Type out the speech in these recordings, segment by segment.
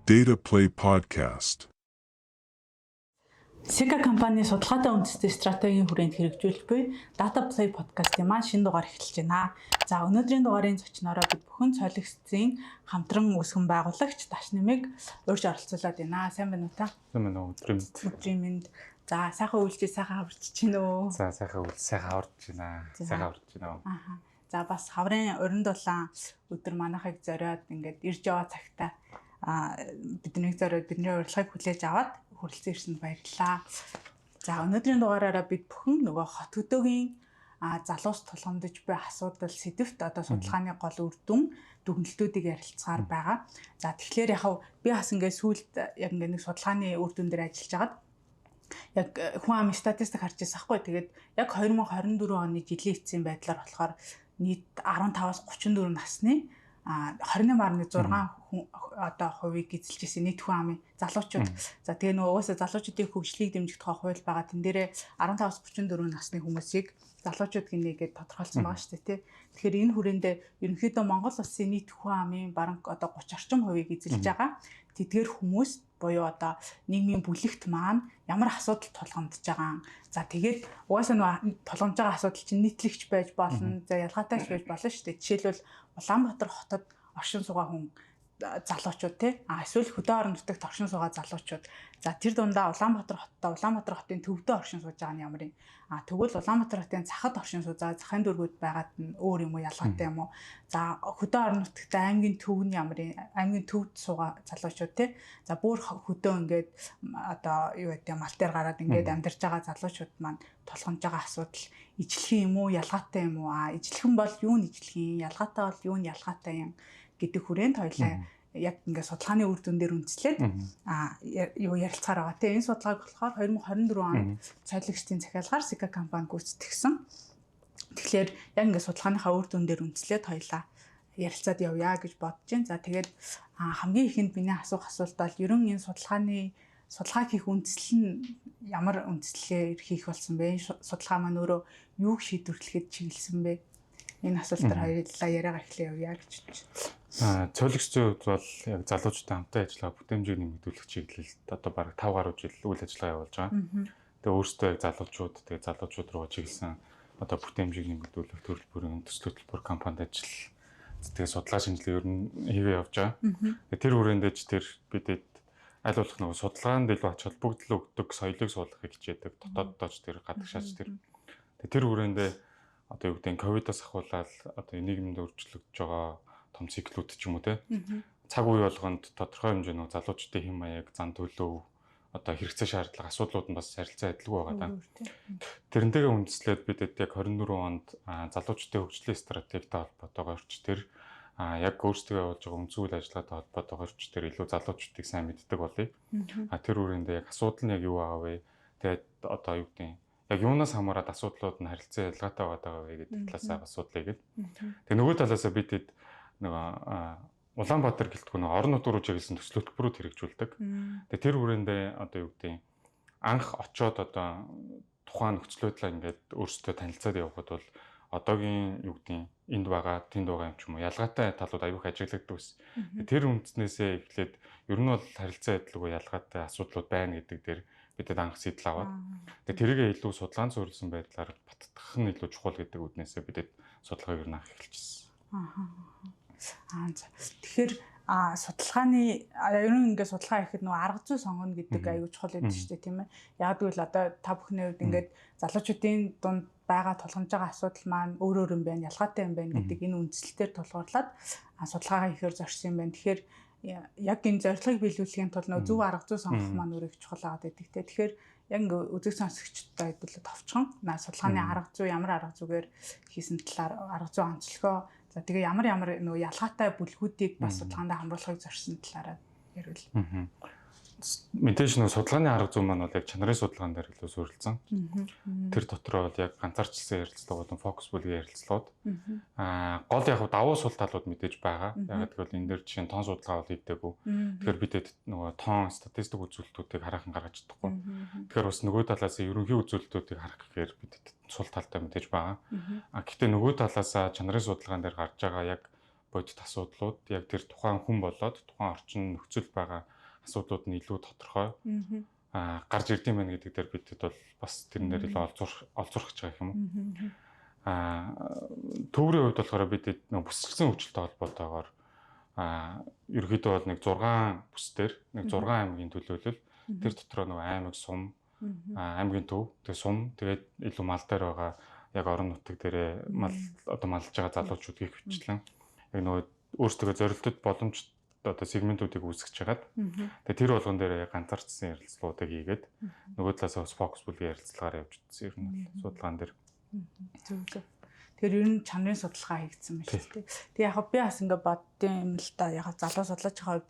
Data Play Podcast. Sika компани судалгаатай үндэсний стратегийн хүрээнд хэрэгжүүлэх буй Data Play podcast-ийн маань шинэ дугаар эхэлж байна. За, өнөөдрийн дугаарын зочноороо бид бүхэн Цолигсцийн хамтран үүсгэн байгуулагч Даш Нэмэг урьж оролцуулаад байна. Сайн байна уу та? Сайн байна уу? Өдрийн мэнд. Өдрийн мэнд. За, сайхан үйлчээ, сайхан хаварч чинь үү? За, сайхан үйл, сайхан хаварч байна. Сайхан хаварч байна. Аха. За, бас хаврын уран дулаан өдөр манайхыг зориод ингээд ирж яваа цагта биднийг зориод, бидний урилгыг хүлээж аваад хүрэлцэн ирсэнд баярлалаа. За, өнөөдрийн дугаараараа бид бүхэн нөгөө хот хөдөөгийн залуус тулгамдж буй асуудал сэдэвт одоо судалгааны гол үр дүн, дүгнэлтүүдийг ярилцгаар байгаа. За, тэгэхээр яг би бас ингээд сүүлд яг ингээд нэг судалгааны үр дүн дээр ажиллаж байгаад яг хүн амын статистик харж байсан хгүй. Тэгээд яг 2024 оны жилийн эцсийн байдлаар болохоор нийт 15-аас 34 насны 28.6 хүн одоо хувийг эзэлж ирсэн нийт хүн амын залуучууд. За, тэгээ нөгөө угаасаа залуучуудын хөгжлийг дэмжих тухай хууль байгаа. Тэн дээрээ 15-аас 34 насны хүмүүсийг залуучууд гинэ гэдээ тодорхойлсон байгаа шүү дээ, тий. Тэгэхээр энэ хүрээндээ ерөнхийдөө Монгол улсын нийт хүн амын бараг одоо 30 орчим хувийг эзэлж байгаа. Тэдгээр хүмүүс буюу одоо нийгмийн бүлэгт маань ямар асуудал тулгамдж байгаа. За, тэгээд угаасаа нөгөө тулгамдж байгаа асуудал чинь нийтлэгч байж болно. За, ялгаатай ч байж болно шүү дээ. Жишээлбэл, Улаанбаатар хотод оршин суугаа хүн залуучууд, тий. А эсвэл хөдөө орон нутагт оршин суугаа залуучууд. За, тэр дундаа Улаанбаатар хоттой, Улаанбаатар хотын төвдөө оршин сууж байгаа нь ямар юм? А тэгвэл Улаанбаатар хотын цахад оршин сууж байгаа, захын дүүргүүд байгаад нь өөр юм уу, ялгаатай юм уу? За, хөдөө орон нутагт аймгийн төв нь ямар юм? Аймгийн төвд суугаа залуучууд, тий. За, бүр хөдөө ингээд одоо юу гэдэг, мал дээр гараад ингээд амьдарч байгаа залуучууд маань тулгамж байгаа асуудал ижлэх юм уу, ялгаатай юм уу? А ижлэхэн бол юу нь ижлэх юм? Ялгаатай бол юу нь ялгаатай юм гэдэг хүрээнд хоёлаа яг ингээд судалгааны үр дүн дээр үндэслээд юу ярилцгаар байгаа. Тэгээ энэ судалгааг болохоор 2024 онд Цолигчдын захиалгаар Sika компани гүйцэтгэсэн. Тэгэхээр яг ингээд судалгааныхаа үр дүн дээр үндэслээд хоёлаа ярилцаад явъя гэж бодож байна. За, тэгээд хамгийн ихэнд миний асуух асуулт бол ерөн энэ судалгаа хийх үндсэл нь ямар үндслээр хийх болсон бэ? Судалгаа маань өөрөө юуг шийдвэрлэхэд чиглэсэн бэ? Энэ асуултаар хоёулаа яриагаа эхлэе явъя гэж бодож байна. Цолигчдын хувьд бол яг залуучуудтай хамтан ажиллагаа бүтээмжийг нэмэгдүүлэх чиглэлд одоо бараг 5 гаруй жил үйл ажиллагаа явуулж байгаа. Тэгээ өөрсдөө яг залуучууд, тэгээ залуучууд руу чиглэсэн одоо бүтээмжийг нэмэгдүүлэх төрөл бүрийн төсөл хөтөлбөр компанид ажил, тэгээ судалгаа шинжилгээ ер нь хийгээ явж байгаа. Тэгээ тэр хүрээндээ ч тэр бидэд аль болох нөгөө судалгаанд илүү ач холбогдол өгдөг соёлыг суулгахыг хичээдэг. Дотооддоо ч тэр, гадагшаач тэр. Тэгээ тэр хүрээндээ одоо юу гэдэг нь ковидоос ахуулаад одоо нийгэмд өөрчлөгдөж байгаа том циклүүд ч юм уу, те. Цаг үе болгонд тодорхой хэмжээний залуучдын хэм маяг, зан төлөв, одоо хэрэгцээ шаардлага, асуудлууд нь бас харилцаа адилгүй байгаа даа. Тэрнтэйгээ үндэслээд бид яг 24 онд залуучдын хөгжлийн стратегитай холбоотойгоор ч тэр яг өөрсдөө явуулж байгаа үндсэн үйл ажиллагаатай холбоотойгоор ч тэр илүү залуучдыг сайн мэддэг болъё. Тэр үрээндээ яг асуудал нь яг юу байгаа вэ? Тэгээд одоо юу гэдэг, яг юунаас хамаарат асуудлууд нь харилцаа ялгаатай байгаа вэ гэдэг талаасаа асуудлыг гээд. Тэгээ нөгөө талаасаа бид нөгөө Улаанбаатар гэлтгүй нөгөө орон нутг руу чиглэсэн төсөл хөтөлбөрүүд хэрэгжүүлдэг. Тэгээ тэр хүрээндээ одоо юу гэдэг, анх очоод одоо тухайн нөхцөл байдлаа ингээд өөрсдөө танилцаад явхад бол одоогийн юу гэдэг, энд байгаа, тэнд байгаа юм ч юм уу, ялгаатай талууд аюух ажиглагддаг ус. Тэр үндснээсээ эхлээд ер нь бол харилцаа адилгүй, ялгаатай асуудлууд байна гэдэг дээр бидэд анх сэтэл аваад, тэгээ тэрийгээ илүү судалгаан суурилсан байдлаар баттгах нь илүү чухал гэдэг үднээсээ бидэд судалгааг ер нь анх эхэлчихсэн. Аа, за. Тэгэхээр судалгааны ер нь ингээд судалгаа хийхэд нөгөө арга зүй сонгоно гэдэг аюул чухал байдаг шүү дээ, тийм ээ. Яг гэвэл одоо та бүхний хувьд ингээд залуучуудын дунд байгаа тулгамж байгаа асуудал маань өөр өөр юм байна, ялгаатай юм байна гэдэг энэ үндсэлтээр тулгуурлаад судалгаагаа хийхээр зорьсон юм байна. Тэгэхээр яг энэ зорилгыг биелүүлэхийн тулд нөгөө зөв арга зүй сонгох маань өөр их чухал байгаад байдаг те. Тэгэхээр яг ингээ үзэг сонсогчдод хэдүүлээ товчхон судалгааны арга зүй, ямар арга зүгээр хийсэн талаар, арга зүй онцлогоо, за, тэгээ ямар ямар нөгөө ялгаатай бүлгүүдийг бас судалгаанд хамруулахыг зорьсон талаараа ярил. Мэдээж нөгөө судалгааны арга зүй маань бол яг чанарын судалгаан дээр илүү суурилсан. Тэр дотор бол яг ганцаарчилсан ярилцлага болон фокус бүлгийн ярилцлагууд. Гол яг давуу сул талууд мэдээж байгаа. Яг гэвэл энэ дээр жишээ нь тоон судалгаа бол хийдэггүй. Тэгэхээр бидэд нөгөө тоон статистик үзүүлэлтүүдийг хараахан гаргаж чадахгүй. Тэгэхээр бас нөгөө талаас ерөнхий үзүүлэлтүүдийг харах гэхээр бидэд сул талтай мэдээж байгаа. Гэхдээ нөгөө талаас чанарын судалгаан дээр гарч байгаа яг бодит асуудлууд яг тэр тухайн хүн болоод тухайн орчин нөхцөл байгаа асуудлууд нь илүү тодорхой гарч ирд юм байна гэдэг дээр бидэд бол бас тэрнээр илүү олзуурах гэж байгаа юм уу. Төврийн хувьд болохоор бид нэг бүсэлсэн хөгжилтэй холбоотойгоор ерөнхийдөө бол нэг 6 бүс дээр нэг 6 аймгийн төлөөлөл тэр дотроо нөгөө аймаг сум аймгийн төв тэгээ сум тэгээд илүү мал дээр байгаа яг орон нутаг дээрээ мал одоо малж байгаа залуучууд гих хвчлэн яг нөгөө өөрсдөө зорилтод боломж одоо сегментүүдийг үүсгэж хагаад тэгээ тэр болгон дээр ганцаарчсан ярилцлагуудыг хийгээд нөгөө талаас бас фокус бүлгийн ярилцлагаар явж ирсэн ер нь бол судалгаан дээр. Зөв зөв. Тэгэхээр ер нь чанарын судалгаа хийгдсэн байна шүү дээ. Тэгээ яг би бас ингээ боддсон юм л та. Яг залуу судлаачийн хувьд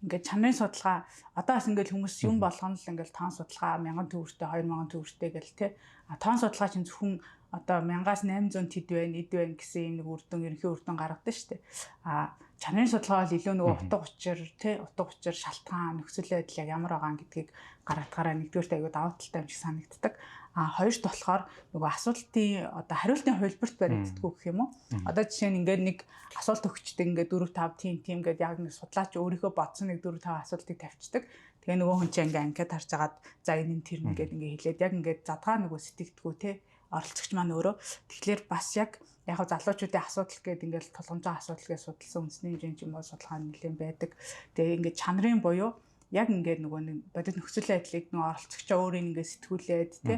ингээд чанарын судалгаа одоо бас ингээд хүмүүс юм болгоно л ингээд тоон судалгаа 1000 төгрөгтэй 2000 төгрөгтэй гэл те. А тоон судалгаа чинь зөвхөн одоо 1000-аас 800 тэд байна, эд байна гэсэн юм нэг үр дүн, ерөнхий үр дүн гаргадаг шүү дээ. А чанарын судалгаа бол илүү нөгөө утга учир те, утга учир, шалтгаан, нөхцөл байдал яг ямар байгаа гэдгийг гаргахаараа нэгдүгээрт аягүй давуу талтай юм шиг санагддаг. А хоёрт болохоор нөгөө асуултын одоо хариултын хувилбарт баригддаггүй гэх юм уу? Одоо жишээ нь ингээд нэг асуулт өгчдөг ингээд 4 5 тийм тийм гээд яг нэг судлаач өөрийнхөө бодсон нэг 4 5 асуултыг тавьчихдаг. Тэгээ нөгөө хүн чинь ингээд анкет харж агаад за энэ нь тэр нэгээд ингээд хэлээд яг ингээд задгаа нөгөө сэтгэдэггүй те оролцогч маань өөрөө. Тэгэхээр бас яг яг залуучуудын асуудал гээд ингээд тулгамжаа асуудал гэж судалсан үндэсний хэмжээний ч юм уу судалгаа нэлээд байдаг. Тэгээ ингээд чанарын буюу яг ингээд нөгөө нэг бодит нөхцөл байдлыг нөгөө оролцогчоо өөрийн ингээд сэтгүүлээд те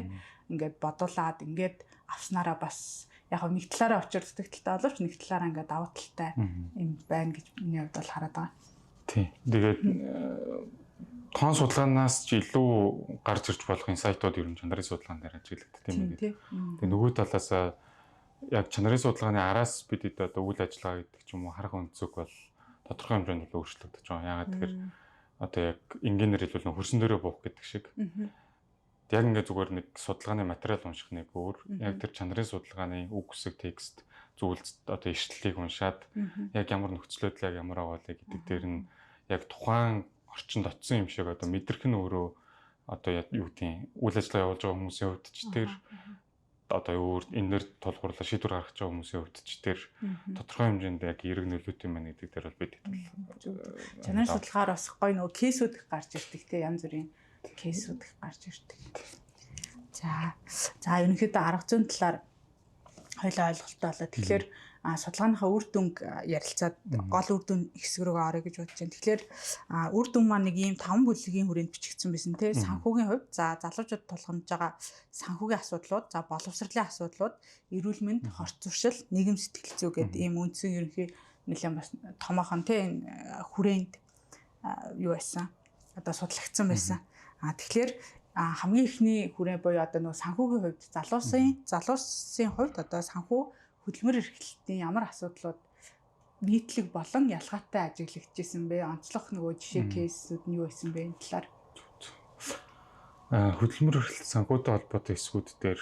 ингээд бодуулаад ингээд авснараа бас яг нэг талаараа учирддаг талтай боловч нэг талаараа ингээд давуу талтай юм байна гэж миний хувьд бол хараад байгаа. Тийм. Тэгээд тоон судалгаанаас ч илүү гарч ирж болох инсайтууд ер нь чанарын судалгаан дээр ажиглагддаг юм байна. Тэгээ нөгөө талаас яг чанарын судалгааны араас бид одоо үйл ажиллагаа гэдэг ч юм уу харах өнцөг бол тодорхой хэмжээнд бол өөрчлөгдөж байгаа. Яагаад тэгэхээр одоо яг энгийнээр хэлбэл хөрсөн дээрээ буух гэдэг шиг. Яг ингээд зүгээр нэг судалгааны материал унших нэг өөр. Яг тэр чанарын судалгааны үг үсэг текст зүйлс одоо ишлэлийг уншаад яг ямар нөхцөл байдал яг ямар байгаа вэ гэдэг дээр нь яг тухайн орчинд очисон юм шиг одоо мэдрэх нь өөрөө одоо юу гэдгийг үйл ажиллагаа явуулж байгаа хүмүүсийн хувьд ч тэр одоо өөр энэ нэр тулгуурлаа шийдвэр гаргаж байгаа хүмүүсийн хувьд ч тэр тодорхой хэмжээнд яг эерэг нөлөөтэй юм байна гэдэг дээр бол бид чанарын судалгаар бас гоё нөгөө кейсүүд их гарч ирдэг те янз бүрийн кейсүүд их гарч ирдэг. За за ерөнхийдөө арга зүйн талаар хоёлаа ойлголттой болоо. Тэгэхээр судалгааныхаа үр дүнг ярилцаад гол үр дүн хэсэг рүүгээ орё гэж бодож байна. Тэгэхээр үр дүн маань нэг ийм 5 бүлгийн хүрээнд бичигдсэн байсан те. Санхүүгийн хувьд за залуучууд тулгамж байгаа санхүүгийн асуудлууд, за боловсролын асуудлууд, эрүүл мэнд, хорт зуршил, нийгэм сэтгэл зүй гэдэг ийм үндсэн ерөнхий нэлээд бас томоохон те энэ хүрээнд юу байсан. Одоо судлагдсан байсан. Тэгэхээр хамгийн эхний хүрээ буюу одоо нөгөө санхүүгийн хувьд залуусын хувьд одоо санхүү хөдөлмөр эрхлэлтийн ямар асуудлууд нийтлэг болон ялгаатай ажиглагдчихсэн бэ? Онцлог нөгөө жишээ кейсүүд нь юу байсан бэ энэ талаар? Хөдөлмөр эрхлэлт санхүүтэй холбоотой хэсгүүд дээр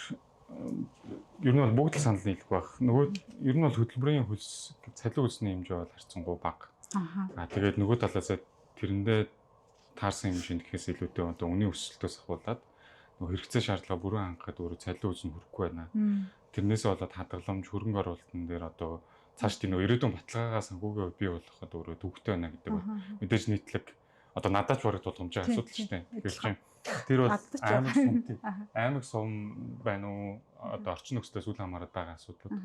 ер нь бол бүгд л санал нийлэх байх. Нөгөө ер нь бол хөдөлмөрийн хөлс цалин хөлсний хэмжээ бол харьцангуй бага. Тэгээд нөгөө талаас тэрэндээ таарсан хэмжээнд гэхээс илүүтэй одоо үнийн өсөлтөөс ахуулаад нөгөө хэрэгцээ шаардлага бүрэн хангахад өөрөө цалин хөлс нь хүрэхгүй байна. Тэрнээс болоод хадгаламж хөрөнгө оруулалтын дээр одоо цааш тийм нөгөө ирээдүйн баталгаагаа санхүүгийн хувьд бий болгоход өөрөө төвөгтэй байна гэдэг бол мэдээж нийтлэг одоо надад ч бараг тулгамж байгаа асуудал шүү дээ. Тэгэхээр чинь тэр бол аймаг сум аймаг сум байна уу одоо орчин нөхцлөөс үл хамааран байгаа асуудлууд.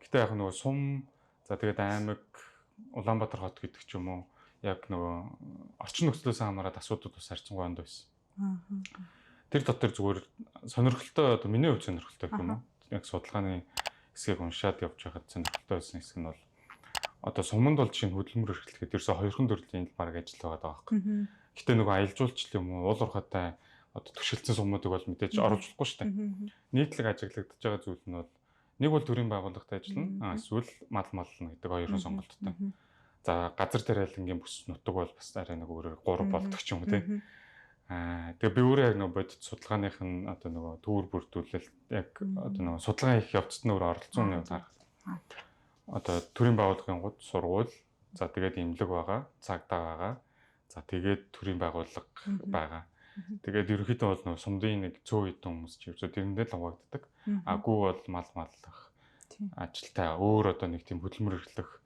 Гэтэ яг нөгөө сум за тэгээд аймаг Улаанбаатар хот гэдэг ч юм уу яг нөгөө орчин нөхцлөөс хамаарат асуудал бас харьцангуй онд байсан. Тэр дотор зүгээр сонирхолтой одоо миний хувьд сонирхолтой гэх юм уу? Яг судалгааны хэсгийг уншаад явж байхад сонирхолтой байсан хэсэг нь бол одоо суманд бол жишээ нь хөдөлмөр эрхлэхэд ерөөсө хоёрхан төрлийн л баг ажил байгаа байхгүй. Гэтэ нөгөө аялал жуулчлал юм уу уул уурхайтай одоо түшгэлцсэн сумуудыг бол мэдээж оруулж болохгүй шүү дээ. Нийтлэг ажиглагдаж байгаа зүйл нь бол нэг бол төрийн байгууллагт ажиллана, эсвэл мал маллна гэдэг хоёрын сонголттой. За газар дээр айлангийн бүс нутаг бол бас арай нэг өөрөөр гурав болдог ч юм уу тий. Тэгээ би өөрөө яг нөгөө бодит судалгааных нь одоо нөгөө төвөр бүрдүүлэлт яг одоо нөгөө судалгаа хийх явцад нь өөрөө оролцсон юм харах. Одоо төрийн байгууллагын гуд сургууль, за тэгээд эмнэлэг байгаа, цагдаа байгаа. За тэгээд төрийн байгууллага байгаа. Тэгээд ерөнхийдөө бол нөгөө сумдын нэг цөө хэдэн хүмүүс ч ерөөсөө тэрэндээ л хуваагддаг. Агүү бол мал маллах ажилтай өөр одоо нэг тийм хөдөлмөр эрхлэх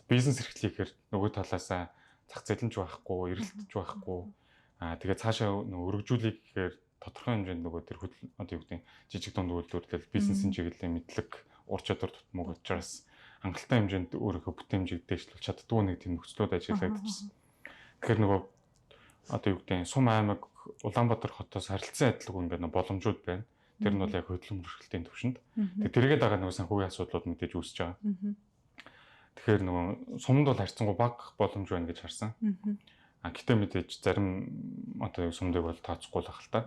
Бизнес эрхлэхээр нөгөө талаасаа зах зээл нь ч байхгүй, эрэлтж байхгүй. Тэгээ цаашаа нөгөө өргөжүүлэх гэхээр тодорхой хэмжээнд нөгөө тэр хөдөл одоо юу гэдэг жижиг дунд үйлдвэрлэл бизнесийн чиглэлийн мэдлэг, ур чадвар тутмаг учраас хангалттай хэмжээнд өөрийнхөө бүтээмжийг дээшлүүлж чаддгүй нэг тийм нөхцлүүд ажиглагдчихсан. Тэгэхээр нөгөө одоо юу гэдэг сум аймаг Улаанбаатар хотоос харилцан адилгүй ингээд боломжууд байна. Тэр нь бол яг хөдөлмөр эрхлэлтийн төвшөнд. Тэгээ тэргээд байгаа нөгөө санхүүгийн асуудлууд мэдээж үүсэж байгаа. Тэгэхээр нөгөө сумд бол харьцангуй бага боломж байна гэж харсан. Гэтэ мэдээж зарим одоо сумдыг бол тооцохгүй л ах л та.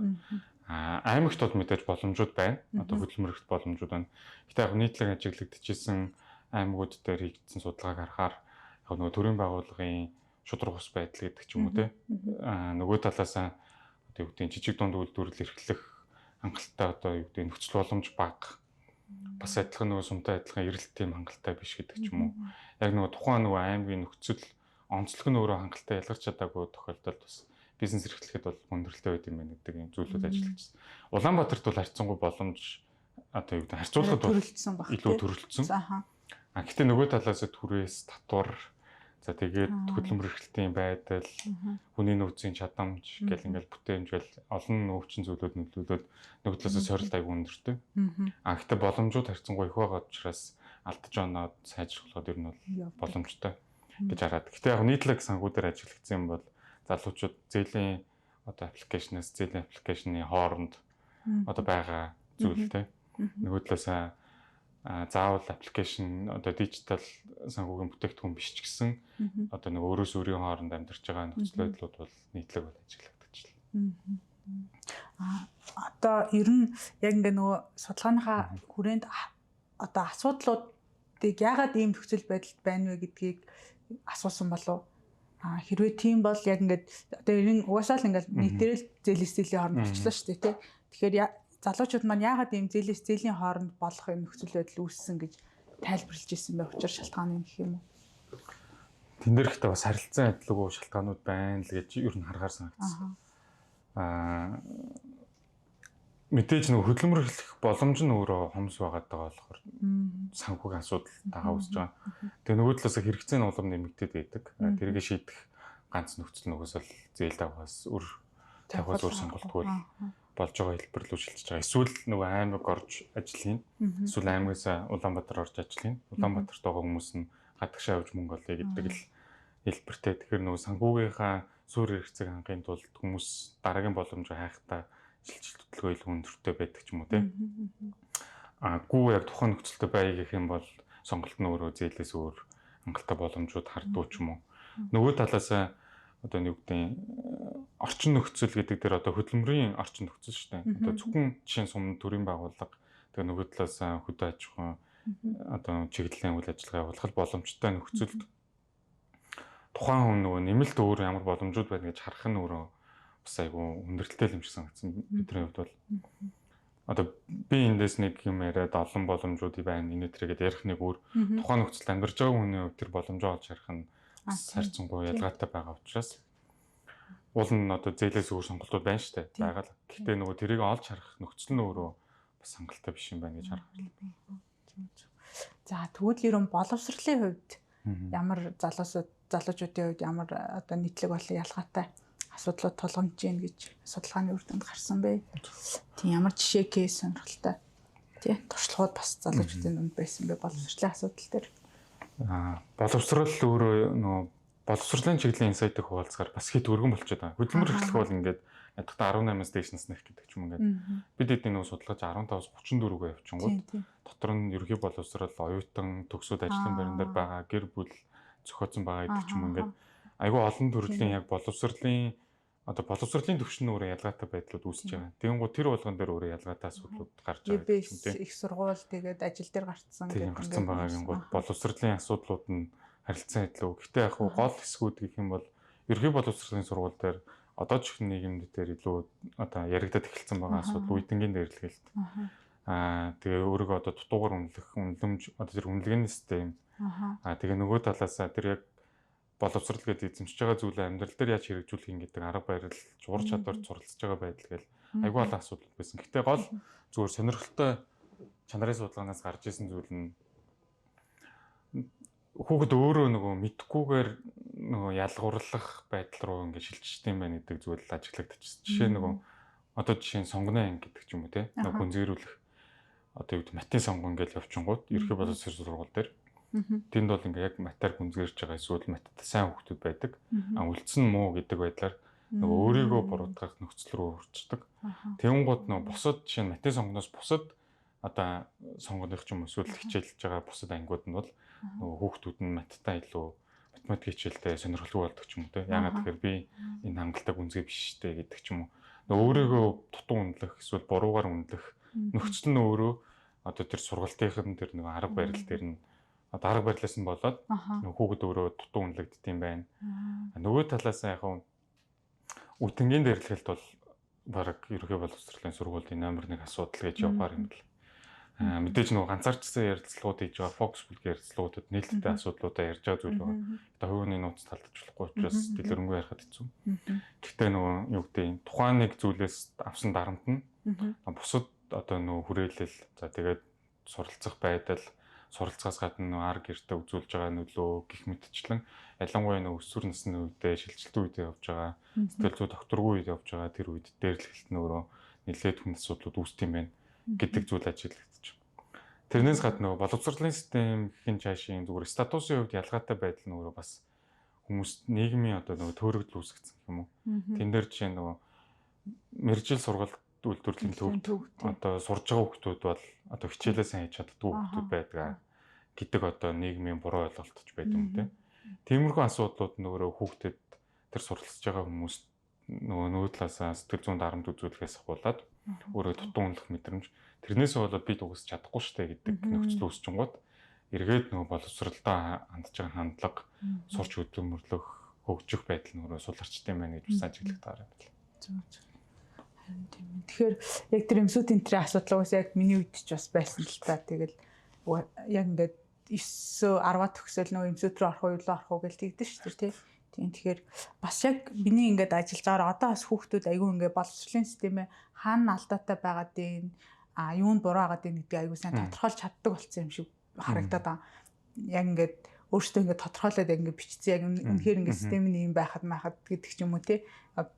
Аймагт бол мэдээж боломжууд байна. Одоо хөдөлмөр эрхлэлт боломжууд байна. Гэтэ яг нийтлэг ажиглагдчихсэн аймагуд дээр хийгдсэн судалгааг харахаар яг нөгөө төрийн байгууллагын шударга ус байдал гэдэг ч юм уу те. Нөгөө талаас одоо юу гэдэг жижиг дунд үйлдвэрлэл эрхлэх хангалттай одоо юу гэдэг нөхцөл боломж бага. Бас адилхан нөгөө сумтай адилхан эрэлт тийм хангалттай биш гэдэг ч юм уу. Яг нөгөө тухайн нөгөө аймгийн нөхцөл онцлог нь өөрөө хангалттай ялгарч чадаагүй тохиолдолд бас бизнес эрхлэхэд бол хүндрэлтэй байд юм байна гэдэг юм зүйлүүд ажиллагдсан. Улаанбаатарт бол харьцангуй боломж одоо юу гэдэг харьцуулахад бол илүү төрөлдсөн. Гэтэ нөгөө талаас түрээс татвар, за тэгээд хөдөлмөр эрхлэлтийн байдал, хүний нөөцийн чадамж гэл ингээл бүтээмж гэл олон өвчин зүйлүүд нөлөөлөөд нөгөө талаас сорилт айгүй өндөртэй. Гэтэ боломжууд харьцангуй их байгаа учраас алдаж оноод сайжруулахад ер нь бол боломжтой гэж хараад. Гэтэ яг нийтлэг санхүү дээр ажиглагдсан юм бол залуучууд зээлийн одоо аппликейшнээс зээлийн аппликейшны хооронд одоо байгаа зүйл те. Нөгөө талаас заавал аппликейшн одоо дижитал санхүүгийн бүтээгдэхүүн биш ч гэсэн одоо нэг өөрөөс өөрийн хооронд амьдарч байгаа нөхцөл байдлууд бол нийтлэг бол ажиглагдчихлаа. Одоо ер нь яг ингээ нөгөө судалгааныхаа хүрээнд одоо асуудлуудыг яагаад ийм нөхцөл байдалд байна вэ гэдгийг асуусан болов? Хэрвээ тийм бол яг ингээд одоо ер нь угаасаа л ингээд нийтээрээ л зээлээс зээлийн хооронд болчлоо шүү дээ, тий. Тэгэхээр залуучууд маань яагаад ийм зээлээс зээлийн хооронд болох юм нөхцөл байдал үүссэн гэж тайлбарлаж ирсэн бэ? Учир шалтгаан юм гэх юм уу? Тэн дээр ихтэй бас харилцан адилгүй шалтгаанууд байна л гэж ер нь харахаар санагдсан. Мэдээж нөгөө хөдөлмөр эрхлэх боломж нь өөрөө хомс байгаад байгаа болохоор санхүүгийн асуудал дагаа үүсэж байгаа. Тэгээ нөгөө талаас хэрэгцээ нь улам нэмэгдээд байдаг. Тэргээ шийдэх ганц нөхцөл нь угсаал зээл давхаас өр тавихаас өөр сонголтгүй болж байгаа хэлбэр рүү шилжиж байгаа. Эсвэл нөгөө аймаг орж ажил хийн. Эсвэл аймагаас Улаанбаатар орж ажил хийн. Улаанбаатарт байгаа хүмүүс нь гадагшаа явж мөнгө олъё гэдэг л хэлбэртэй. Тэгэхээр нөгөө санхүүгийнхаа суурь хэрэгцээг хангахын тулд хүмүүс дараагийн боломжоо хайхдаа шилжилт хөдөлгөөн илүү өндөртэй байдаг ч юм уу те. Гүү яг тухайн нөхцөлтэй байя гэх юм бол сонголт нь өөрөө зээлээс өөр хангалттай боломжууд хардуу ч юм уу. Нөгөө талаас одоо нэг үгдийн орчин нөхцөл гэдэг дээр одоо хөдөлмөрийн орчин нөхцөл шүү дээ. Одоо зөвхөн жишээ нь сум төрийн байгууллага, тэгээ нөгөө талаас хөдөө аж ахуйн одоо чиглэлийн үйл ажиллагаа явуулах боломжтой нөхцөлд тухайн хүн нөгөө нэмэлт өөр ямар боломжууд байна гэж харах нь өөрөө бас айгүй хүндрэлтэй юм шиг санагдсан бидний хувьд бол. Одоо би эндээс нэг юм яриад олон боломжууд байна энэ төргээд ярих нэг өөр, тухайн нөхцөлд амьдарч байгаа хүний хувьд тэр боломжоо олж харах нь бас харьцангуй ялгаатай байгаа учраас уул нь одоо зээлээс өөр сонголтууд байна шүү дээ. Байгаа л. Гэхдээ нөгөө тэрийг олж харах нөхцөл нь өөрөө бас хангалттай биш юм байна гэж харах хэрэгтэй. За тэгвэл ер нь боловсролын хувьд ямар залуучуудын хувьд ямар одоо нийтлэг болон ялгаатай асуудлууд тулгамж гин гэж судалгааны үр дүнд гарсан бэ? Тийм ямар жишээ кейс сонирхолтой тий туршлагууд бас залуучуудын дунд байсан бэ боловсролын асуудал дээр? Боловсрол өөрөө нөгөө боловсролын чиглэлийн инсайтыг хуваалцахаар бас хит өргөн болчиход байгаа. Хөдөлмөр эрхлэх бол ингээд ядахта 18-аас дээш насных гэдэг ч юм ингээд бид эдний нөгөө судалгааж 15-аас 34-өө явчихгууд дотор нь ерөнхий боловсрол, оюутан, төгсөөд ажлын байран дээр байгаа, гэр бүл зохиоцсон байгаа гэдэг ч юм ингээд айгүй олон төрлийн яг боловсролын одоо боловсролын түвшин нь өөрөө ялгаатай байдлууд үүсэж байгаа. Тэгэнгүүт тэр болгон дээр өөрөө ялгаатай асуудлууд гарч байгаа гэдэг юм тийм. Их сургууль тэгээд ажил дээр гарцсан гэдэг гарцсан байгаа гингууд боловсролын асуудлууд нь харилцан адилгүй. Гэтэ яг гол хэсгүүд гэх юм бол ерөнхий боловсролын сургууль дээр одоо ч их нийгэмд дээр илүү одоо яригадад эхэлсэн байгаа асуудал үеийнгийн дээрлэгэлт. Тэгээ өөрийгөө одоо дутуугаар үнэлэх, үнэлэмж одоо тэр үнэлгээний систем. Тэгээ нөгөө талаасаа тэр яг боловсрол гэдэг эзэмшиж байгаа зүйлээ амьдрал дээр яаж хэрэгжүүлэх юм гэдэг арга барил, ур чадвар суралцж байгаа байдал гэл айгүй олон асуудал байсан. Гэтэ гол зүгээр сонирхолтой чанарын судалгаанаас гарч исэн зүйл нь Хүүхэд өөрөө нөгөө мэдхгүйгээр нөгөө ялгуурлах байдал руу ингээд шилжчихсэн юм байна гэдэг зүйл ажиглагдчихсан. Жишээ нөгөө одоо жишээ нь сонгоны анги гэдэг ч юм уу те. Нөгөө гүнзгийрүүлэх одоо юу гэдэг матын сонгон гэж явчихгууд ерхий боловсрол сургууль дээр тэнд бол ингээ яг матаар гүнзгийрж байгаа эсвэл маттай сайн хүүхдүүд байдаг. А үлдсэн муу гэдэг байдлаар нөгөө өөрийгөө буруутгах нөхцөл рүү хүрчдэг. Тэнгууд нөгөө бусад жишээ нь матын сонгоноос бусад одоо сонгоных ч юм эсвэл хичээлж байгаа бусад ангиуд нь бол нөгөө хүүхдүүд нь маттай илүү математик хичээлдээ сонирхолтой болдог ч юм уу те. Яагаад тэгэхээр би энэ хангалттай гүнзгий биш штэ гэдэг ч юм уу. Нөгөө өөрийгөө дутуу үнэлэх эсвэл буруугаар үнэлэх нөхцөл нь өөрөө одоо тэр сургалтынх нь тэр нөгөө арга барил дээр нь одоо арга барилаас нь болоод нөгөө хүүхэд өөрөө дутуу үнэлэгддэг юм байна. Нөгөө талаас нь яг үтэнгийн дэрлэгэлт бол бараг ерөнхий боловсролын сургуулийн номер 1 асуудал гэж явахаар юм л. Мэдээж нөгөө ганцаарчсан ярилцлагууд хийж байгаа фокус бүлгийн ярилцлагуудад нээлттэй асуудлуудаа ярьж байгаа зүйл байгаа. Одоо хувийн нууц талдаж болохгүй учраас дэлгэрэнгүй ярихад хэцүү. Гэхдээ нөгөө юу гэдэг нь тухайн нэг зүйлээс авсан дарамт нь бусад одоо нөгөө хүрээлэл за тэгээд суралцах байдал, суралцахаас гадна нөгөө ар гэртээ үзүүлж байгаа нөлөө гих мэтчлэн ялангуяа нөгөө өсвөр насны үедээ шилжилтийн үед явж байгаа, сэтгэл зүй докторгүй үед явж байгаа тэр үед дээрлэхэлт нь өөрөө нэлээд хүнд асуудлууд үүсдэг юм байна гэдэг зүйл ажиглагдчих. Тэрнээс гадна нөгөө боловсролын систем гэхин цаашийн зүгээр статусын хувьд ялгаатай байдал нь өөрөө бас хүмүүс нийгмийн одоо нөгөө төөрөгдөл үүсгэсэн гэх юм уу. Тэн дээр жишээ нөгөө мэргэжил сургалт үйлдвэрлэлийн төвд одоо сурж байгаа хүүхдүүд бол одоо хичээлээ сайн хийж чаддгүй хүүхдүүд байдаг гэдэг одоо нийгмийн буруу ойлголт ч байд юм те. Тиймэрхүү асуудлууд нь өөрөө хүүхдэд тэр суралцж байгаа хүмүүс нөгөө талаасаа сэтгэл зүйн дарамт үзүүлэхээс ахуулаад өөрөө дутуу үнэлэх мэдрэмж тэрнээс болоод би дугаас чадахгүй штэ гэдэг нөхцөл үүсчингууд эргээд нөгөө боловсролдоо хандж байгаа хандлага сурч хөдөлмөрлөх хөгжих байдал нь өөрөө суларчтай юм байна гэж бас ажиглагдаад байна. Зөв зөв. Харин тийм ээ. Тэгэхээр яг тэр эмсүүд энтрийн асуудал уус яг миний үед ч бас байсан л та. Тэгэл яг ингээд 9 10-аа төгсөөл нөгөө эмсүүд рүү орох уу юу орох уу гэж тэгдэж шүү дээ тий. Тийм тэгэхээр бас яг миний ингээд ажиллаж байгаа одоо бас хүүхдүүд айгүй ингээд боловсролын системээ хаана алдаатай байгаад байна а юунд буруу байгаад байна гэдгийг айгүй сайн тодорхойлж чаддаг болсон юм шиг харагдаад байгаа. Яг ингээд өөртөө ингээд тодорхойлоод ингээд бичсэн яг үнэхээр ингээд систем нь юм байхад майхад гэдэг ч юм уу тий.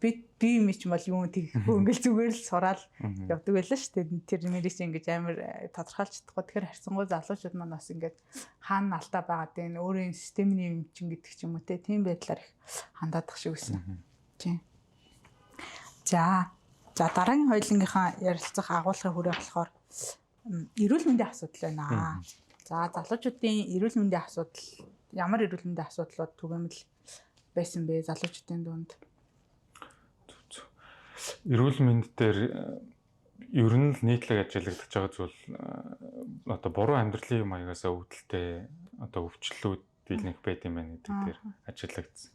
Би юм чи бол юу тэгэхгүй ингээд зүгээр л сураал явдаг байлаа шүү дээ. Тэр мэрээс ингээд амар тодорхойлж чадахгүй. Тэгэхээр харьцангуй залуучууд маань бас ингээд хаана алдаа байгаад байна өөрийн системний юм чин гэдэг ч юм уу тий. Тийм байдлаар их хандаадах шиг байсан. Тийм. За дараагийн хоёулынгийнхаа ярилцах агуулгын хүрээ болохоор эрүүл мэндийн асуудал байна. За залуучуудын эрүүл мэндийн асуудал ямар эрүүл мэндийн асуудлууд түгээмэл байсан бэ залуучуудын дунд? Эрүүл мэнд дээр ер нь л нийтлэг ажиглагдаж байгаа зүйл одоо буруу амьдралын маягаас өвдөлтэй одоо өвчлөлүүд дийлэнх байд юм байна гэдэг дээр ажиглагдсан.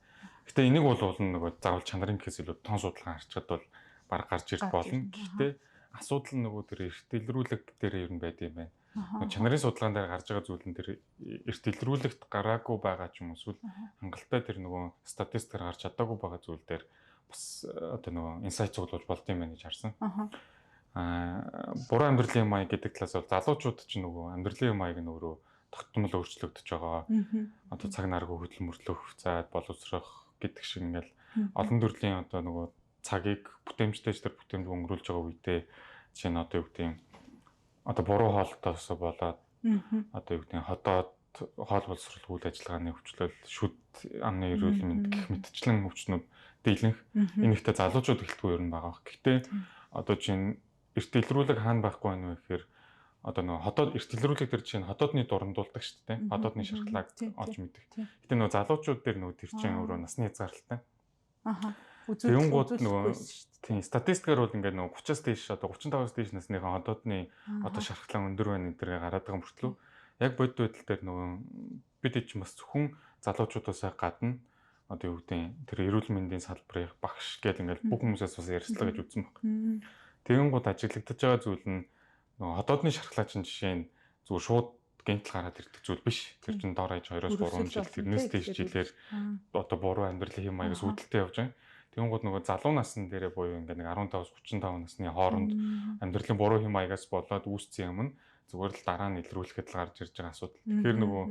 Гэтэ энийг бол нөгөө заавал чанарын гэхээс илүү тон судалгаа харчхад бол баг гарч ирэх болно. Гэхдээ асуудал нь нөгөө тэр эрт илрүүлэг дээр ер нь байд юм байна. Чанарын судалгаан дээр гарч байгаа зүйл нь тэр эрт илрүүлэгт гараагүй байгаа ч юм уу эсвэл хангалттай тэр нөгөө статистикээр гарч чадаагүй байгаа зүйл дээр бас одоо нөгөө инсайт цуглуулж болд юм байна гэж харсан. Буруу амьдралын маяг гэдэг талаас бол залуучууд ч нөгөө амьдралын маяг нь өөрөө тогтмол өөрчлөгдөж байгаа. Одоо цаг наргүй хөдөлмөрлөх, зайд боловсрох гэдэг шиг ингээл олон төрлийн одоо нөгөө цагийг бүтээмжтэй тэр бүтээмж өнгөрүүлж байгаа үедээ жишээ нь одоо юу гэдэг юм одоо буруу хоолтоос болоод одоо юу гэдэг нь ходоод хоол боловсрол үйл ажиллагааны өвчлөл, шүд амны эрүүл мэнд гэх мэтчлэн өвчнүүд дийлэнх. Энэ ихтэй залуучууд эхэлтгүй ер нь байгаа. Гэхдээ одоо чинь эрт илрүүлэг хаана байхгүй байна вэ гэхээр одоо нөгөө ходоод эрт илрүүлэг дээр чинь ходоодны дурандуулдаг шүү дээ. Ходоодны шархлааг олж мэдэх. Гэтэ нөгөө залуучууд дээр нөгөө тэр чинь өөрөө насны хязгаарлалтай. Аха. Тэнгууд нөгөө тийм статистикээр бол ингээд нөгөө 30-аас дээш одоо 35-аас дээш насныхаа ходоодны одоо шархлаа өндөр байна гэдэргээ гараад байгаа мөртлөө яг бодит байдал дээр нөгөө бид чинь бас зөвхөн залуучуудаасаа гадна одоо юу гэдэг тэр эрүүл мэндийн салбарын багш гэдэг ингээд бүх хүмүүсээс бас ярилцлага гэж үзсэн баг. Тэнгууд ажиглагдаж байгаа зүйл нь нөгөө ходоодны шархлаа чинь жишээ нь зүгээр шууд гэнтэл гараад ирдэг зүйл биш. Тэр чинь дор хаяж 2-3 жил тэрнээс дээш жилээр одоо буруу амьдралын хэм маягаас үүдэлтэй явж байгаа. Тэнгууд нөгөө залуу насн дээрээ буюу ингээд нэг 15-аас 35 насны хооронд амьдралын буруу хэм маягаас болоод үүссэн юм нь зүгээр л дараа нь илрүүлэхэд л гарч ирж байгаа асуудал. Тэгэхээр нөгөө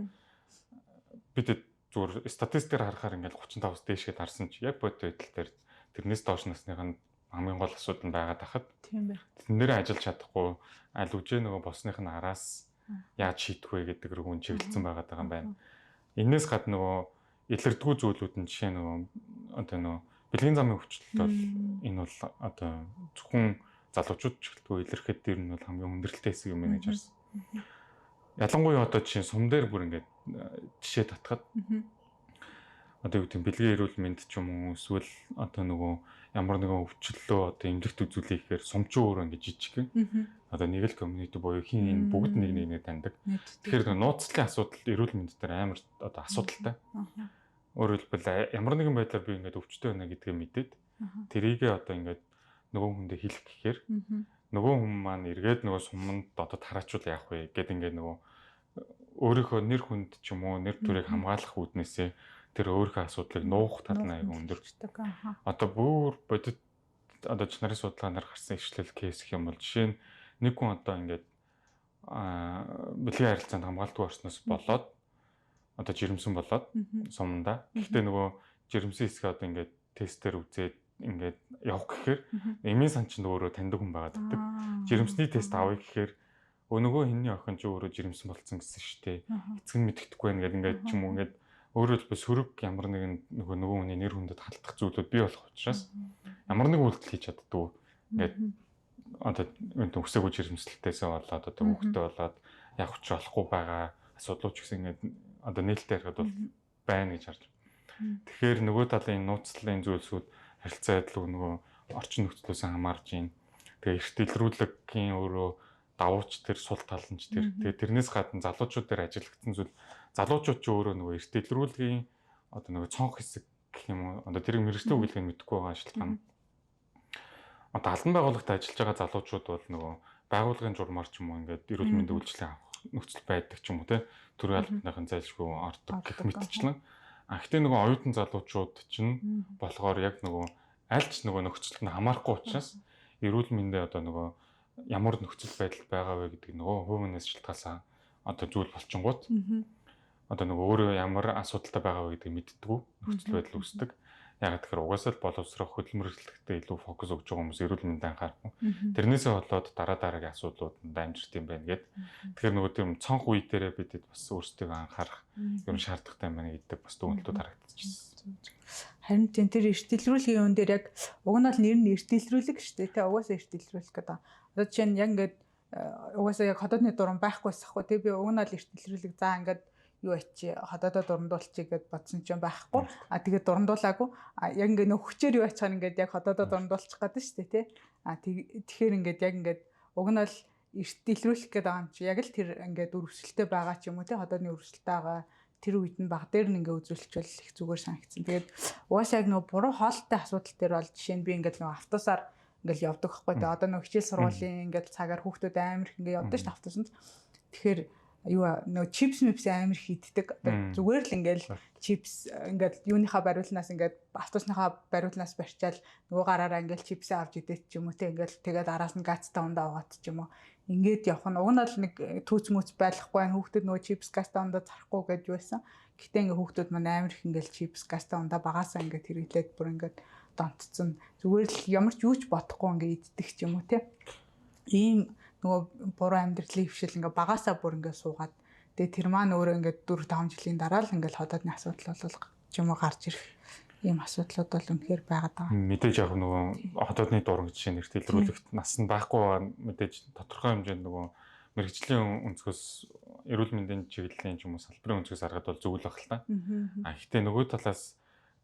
Бид зүгээр статистикээр харахаар ингээд 35-аас дээшгээд харсан чи яг бодит байдал дээр тэрнээс доош насных нь хамгийн гол асуудал нь байгаад тахад. Тийм байх. Тэн дээр ажиллаж чадахгүй аль үжээ нөгөө босных нь араас яаж шийдэх вэ гэдэг рүү чиглэлсэн байгаад байгаа юм байна. Энээс гадна нөгөө илэрдэггүй зүйлүүд нь жишээ нөгөө одоо нөгөө бэлгийн замын өвчлөлт бол энэ бол одоо зөвхөн залуучууд ч гэлтгүй илэрхэд тэр нь бол хамгийн хүндрэлтэй хэсэг юм байна гэж харсан. Ялангуяа одоо жишээ сум дээр бүр ингээд жишээ татхад одоо юу гэдэг бэлгийн эрүүл мэнд ч юм уу эсвэл одоо нөгөө ямар нэгэн өвчлөлөө одоо эмнэлэгт үзүүлэх гэхээр сумчин өөрөө ингээд жижигхэн одоо нэг л community буюу хин энэ бүгд нэг нэгийг таньдаг. Тэгэхээр нууцлалын асуудал эрүүл мэнд дээр амар одоо асуудалтай. Өөрөөр хэлбэл ямар нэгэн байдлаар би ингээд өвчтөй байна гэдгээ мэдээд тэрийгээ одоо ингээд нөгөө хүндээ хэлэх гэхээр нөгөө хүн маань эргээд нөгөө суманд одоо тараачвал яах вэ гэд ингээд нөгөө өөрийнхөө нэр хүнд ч юм уу нэр төрийг хамгаалах үүднээсээ тэр өөрийнхөө асуудлыг нуух тал нь аягүй өндөр. Одоо бүр бодит одоо чанарын судалгаанаар гарсан ишлэл кейс гэх юм бол жишээ нь нэг хүн одоо ингээд бэлгийн харилцаанд хамгаалтгүй орсноос болоод одоо жирэмсэн болоод сумандаа. Гэхдээ нөгөө жирэмсэн хэсгээ одоо ингээд тестээр үзээд ингээд явах гэхээр эмийн санчинд өөрөө таньдаг хүн байгаа гэдэг. Жирэмсний тест авъя гэхээр нөгөө хинний охин ч өөрөө жирэмсэн болцсон гэсэн шүү дээ. Эцэг нь мэддэхгүй байх гэдэг ингээд ч юм уу ингээд өөрөөр хэлбэл сөрөг ямар нэгэн нөгөө хүний нэр хүндэд халтах зүйлүүд бий болох учраас ямар нэг үйлдэл хийж чаддгүй. Ингээд одоо өсөөгүй жирэмслэлтээсээ болоод одоо хүүхдтэй болоод яг ч болохгүй байгаа асуудлууд ч гэсэн ингээд одоо нээлттэй ярихад бол байна гэж харж. Тэгэхээр нөгөө талын нууцлалын зүйлсүүд харилцаа адилгүй нөгөө орчин нөхцлөөс хамаарж байна. Тэгээ эрт илрүүлэгийн өөрөө давууч тэр сул тал нь ч тэр. Тэгээ тэрнээс гадна залуучууд дээр ажиллагдсан зүйл залуучууд ч өөрөө нөгөө эрт илрүүлгийн одоо нөгөө цонх хэсэг гэх юм уу одоо тэрийг мэрэгчлийн үгэлгийг мэдэхгүй байгаа шалтгаан. Одоо албан байгууллагад ажиллаж байгаа залуучууд бол нөгөө байгууллагын журмаар ч юм уу ингээд эрүүл мэндийн үйлчилгээ авах нөхцөл байдаг ч юм уу те төрийн албаныхын зайлшгүй ордог гэх мэтчлэн. А гэхдээ нөгөө оюутан залуучууд чинь болохоор яг нөгөө аль ч нөгөө нөхцөлд нь хамаарахгүй учраас эрүүл мэндийн одоо нөгөө ямар нөхцөл байдал байгаа вэ гэдэг нөгөө хувь хүнээс шалтгаалсан одоо зүйл болчингууд одоо нөгөө өөрөө ямар асуудалтай байгаа вэ гэдгийг мэддэггүй нөхцөл байдал үүсдэг. Яг тэгэхээр угаасаа л боловсрох хөдөлмөрлөлтөд илүү фокус өгж байгаа хүмүүс эрүүл мэндэд анхаарахгүй. Тэрнээсээ болоод дараа дараагийн асуудлууд нь дамжирт юм байна гэд. Тэгэхээр нөгөө тийм цонх үе дээрээ бидэд бас өөрсдийгөө анхаарах юм шаардлагатай юм байна гэдэг бас дүгнэлтүүд харагдчихсан. Харин тийм тэр эрт илрүүлгийн юун дээр яг уг нь бол нэр нь эрт илрүүлэг шүү дээ. Тэ угаасаа эрт илрүүлэх гэдэг. Одоо жишээ нь яг ингээд угаасаа яг хотоодны дуран байхгүйс ахгүй. Тэ би уг нь бол эрт илрүүлэг за ингээд юу ачи хотоодоо дурандуулчих гэд бодсон ч юм байхгүй. А тэгээд дурандуулаагүй. А яг ингээд нөх хүчээр юу ачаар ингээд яг хотоодоо дурандуулчих гэдэг шүү дээ, тий. А тэгэхээр ингээд яг ингээд уг нь бол эрт илрүүлэх гэдэг байгаа юм чи яг л тэр ингээд өрсөлттэй байгаа ч юм уу тий хотоодны өрсөлттэй байгаа тэр үед нь баг дээр нь ингээ үзүүлчихвэл их зүгээр санагдсан. Тэгээд угаасаа яг нөгөө буруу хоолтой асуудал дээр бол жишээ нь би ингээд нөгөө автобусаар ингээл явдаг байхгүй. Тэгээ одоо нөгөө хичээл сургуулийн ингээд цагаар хүүхдүүд амар их ингээ явдаг шүү дээ автобусанд. Тэгэхээр юу нөгөө чипс мипс амар хийддэг. Зүгээр л ингээл чипс ингээд юуныхаа бариулнаас ингээд автобусныхаа бариулнаас барьчаал нөгөө гараараа ингээл чипсээ авч идэх ч юм уу те ингээл тэгээд араас нь газтай ундаа угаад ч юм уу. Ингээд явах нь уг нь бол нэг түүц мүц байхгүй байх хүүхдүүд нөгөө чипс газтай ундаа зарахгүй гэж байсан. Гэтэ ингээ хүүхдүүд маань амар их ингээл чипс газтай ундаа багасаа ингээд хэрэглээд бүр ингээд донтцсон. Зүгээр л ямар ч юу ч бодохгүй ингээ иддэг ч юм уу те. Ийм нөгөө буруу амьдралын хвшил ингээ багасаа бүр ингээ суугаад тэгээ тэр маань өөрөө ингээ 4 5 жилийн дараа л ингээ хотоодны асуудал бол ч юм уу гарч ирэх ийм асуудлууд бол үнэхээр байгаад байгаа. Мэдээж яг нөгөө хотоодны дуран жишээ нэрт илрүүлэгт нас нь байхгүй мэдээж тодорхой хэмжээнд нөгөө мэрэгжлийн өнцгөөс эрүүл мэндийн чиглэлийн ч юм уу салбарын өнцгөөс харахад бол зөв л байх л та. А гэхдээ нөгөө талаас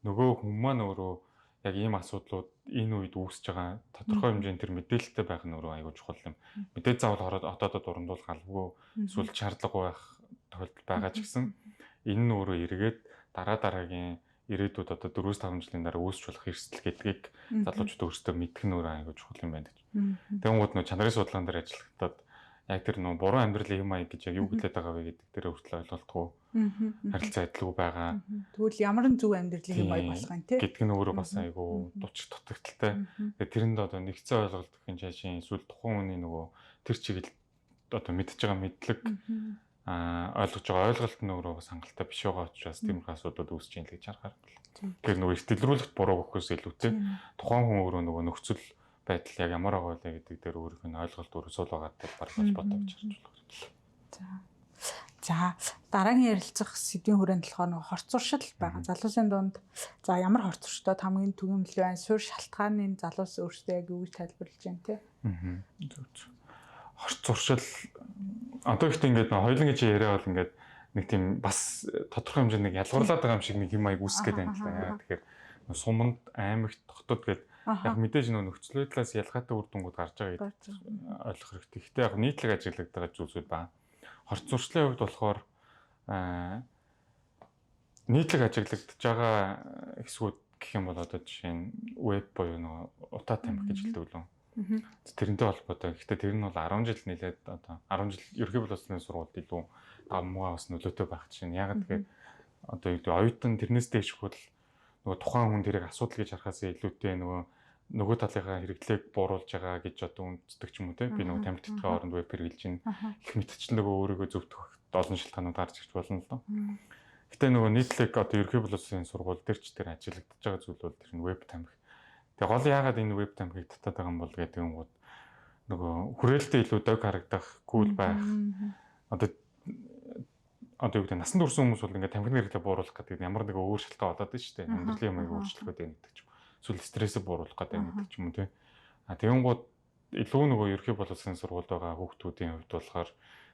нөгөө хүн маань өөрөө яг ийм асуудлууд энэ үед үүсэж байгаа тодорхой хэмжээнд тэр мэдээлэлтэй байх нь өөрөө аягүй чухал юм. Мэдээж заавал хотоодод дурандуулах албагүй эсвэл шаардлагагүй байх тохиолдол байгаа ч гэсэн энэ нь өөрөө эргээд дараа дараагийн ирээдүйд одоо 4-5 жилийн дараа үүсч болох эрсдэл гэдгийг залуучууд өөрсдөө мэдэх нь өөрөө аягүй чухал юм байна гэж. Тэгэнгүүт нөө чанарын судалгаан дээр ажиллахдаа яг тэр нөө буруу амьдралын юм аяг гэж яг юу хэлээд байгаа вэ гэдэг дээр хүртэл ойлголтгүй харилцаа адилгүй байгаа. Тэгвэл ямар нь зөв амьдралын юм аяг болох юм те гэдг нь өөрөө бас айгүй дутчих дутагдaltaй. Тэгээ тэрэнд одоо нэгдсэн ойлголт гэх юм цаашийн эсвэл тухайн хүний нөгөө тэр чиглэл одоо мэдж байгаа мэдлэг ойлгож байгаа ойлголт нь өөрөө бас хангалттай биш байгаа учраас тиймэрхүү асуудлууд үүсэж байна л гэж харахаар байна. Тэгэхээр нөгөө эртэлрүүлэгт буруу өгөхөөс илүүтэй тухайн хүн өөрөө нөгөө нөхцөл байдал яг ямар байгаа вэ гэдэг дээр өөрийнх нь ойлголт өрсөөл байгаатай баг холбоотой гэж харж болох юм. За. За, дараагийн ярилцах сэдвийн хүрээнд болохоор нөгөө хорц зуршил байгаа. Залуусын дунд за ямар хорц зуршилтод хамгийн түгээмэл байна? Суурь шалтгааны залуус өөрсдөө яг юу гэж тайлбарлаж байна те? Аа. Хорц зуршил одоо ихтэй ингээд хоёулангийн чи яриа бол ингээд нэг тийм бас тодорхой хэмжээнд нэг ялгуурлаад байгаа юм шиг нэг юм аяг үүсгэх гээд байна л да. Тэгэхээр суманд, аймагт, хотод гээд яг мэдээж нөгөө нөхцөл байдлаас ялгаатай үр дүнгууд гарч байгаа гэдэг ойлгох хэрэгтэй. Гэхдээ яг нийтлэг ажиглагдаж байгаа зүйлсүүд байна. Хорц зуршлын хувьд болохоор нийтлэг ажиглагдаж байгаа хэсгүүд гэх юм бол одоо жишээ нь веб буюу нөгөө утаа тамхи гэж хэлдэг лөө. Тэрнтэй холбоотой. Гэхдээ тэр нь бол 10 жил нэлээд одоо 10 жил ерөнхий боловсролын сургуульд илүү давмгаа бас нөлөөтэй байх жишээ нь. Ягаад гэхээр одоо юу гэдэг оюутан тэрнээс дээш хөл нөгөө тухайн хүн тэрийг асуудал гэж харахаас илүүтэй нөгөө талынхаа хэрэглээг бууруулж байгаа гэж одоо үндэсдэг ч юм уу те. Би нөгөө тамхи татахын оронд веб хэрэглэж байна. Их мэтчлэн нөгөө өөрийгөө зөвтгөх олон шалтгаанууд гарч ирж болно л доо. Гэтэ нөгөө нийтлэг одоо ерөнхий боловсролын сургууль дээр ч тэр ажиглагдаж байгаа зүйл бол тэр нь веб тамхи. Тэгээ гол яагаад энэ веб тамхиг татаад байгаа юм бол гэдэг юм гууд нөгөө хүрээлэлтэй илүү дог харагдах, кул байх. Одоо юу гэдэг насан турш хүмүүс бол ингээд тамхины хэрэглээ бууруулах гэдэг ямар нэгэн өөр шалтгаан болоод байна шүү дээ. Амьдралын юм аяг өөрчлөх гэдэг гэдэг ч юм. Эсвэл стрессээ бууруулах гэдэг гэдэг ч юм уу те. А тэгэнгүүт илүү нөгөө ерөнхий боловсролын сургуульд байгаа хүүхдүүдийн хувьд болохоор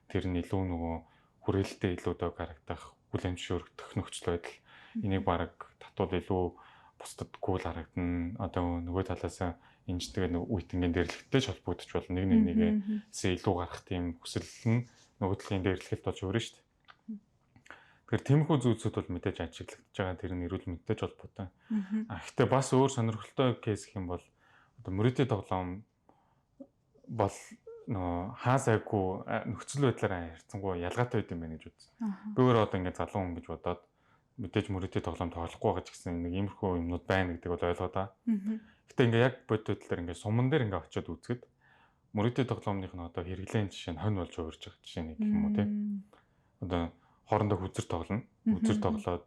тэр нь илүү нөгөө хүрээлэлтэй илүү дог харагдах, хүлээн зөвшөөрөгдөх нөхцөл байдал энийг бараг татвал илүү бусдад гүйл харагдана. Одоо нөгөө талаас энэ ч тэгээ нөгөө үеийнгийн дэрлэгтэй ч холбогдож болно. Нэг нэг нэгээсээ илүү гарах тийм хүсэл нь нөгөө талын дэрлэхэлт болж өөрнө шүү дээ. Тэгэхээр тиймэрхүү зүйлсүүд бол мэдээж ажиглагдаж байгаа, тэр нь эрүүл мэндтэй ч холбоотой. А гэхдээ бас өөр сонирхолтой кейс гэх юм бол одоо мөрөдийн тоглоом бол нөгөө хаа сайгүй нөхцөл байдлаараа харьцангуй ялгаатай байд юм байна гэж үзсэн. Би өөрөө одоо ингээд залуу хүн гэж бодоод мэдээж мөрөдийн тоглоом тоглохгүй байгаа ч гэсэн нэг иймэрхүү юмнууд байна гэдэг бол ойлгоод байгаа. Гэтэ ингээ яг бодит байдлаар ингээ суман дээр ингээ очиод үзэхэд мөрөдийн тоглоомных нь одоо хэрэглээний жишээ нь хонь болж хувирж байгаа жишээ нэг гэх юм уу те. Одоо хоорондоо хүзэр тоглоно. Хүзэр тоглоод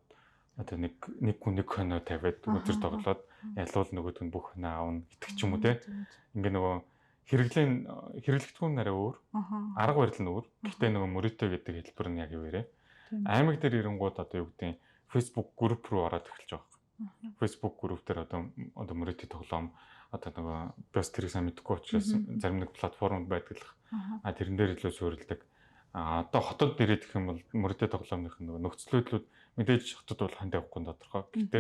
одоо нэг нэг хүн нэг хонио тавиад хүзэр тоглоод ялуул нөгөөдг нь бүх хонио аавна гэдэг ч юм уу те. Ингээ нөгөө хэрэглээ хэрэглэгдэхүүн нарай өөр. Арга барил нь өөр. Гэхдээ нөгөө мөрөдөө гэдэг хэлбэр нь яг юу вэ? Аймаг дээр ирэнгууд одоо юу гэдэг Facebook групп руу ороод эхэлж байгаа. Facebook групп дээр одоо мөрөдөө тоглоом одоо нөгөө бас тэрийг сайн мэдэхгүй учраас зарим нэг платформуд байдаг л. А тэрэн дээр илүү суурилдаг. А одоо хотод ирээд гэх юм бол мөрөдөө тоглоомных нөгөө нөхцөл байдлууд мэдээж хотод бол ханд явахгүй тодорхой. Гэтэ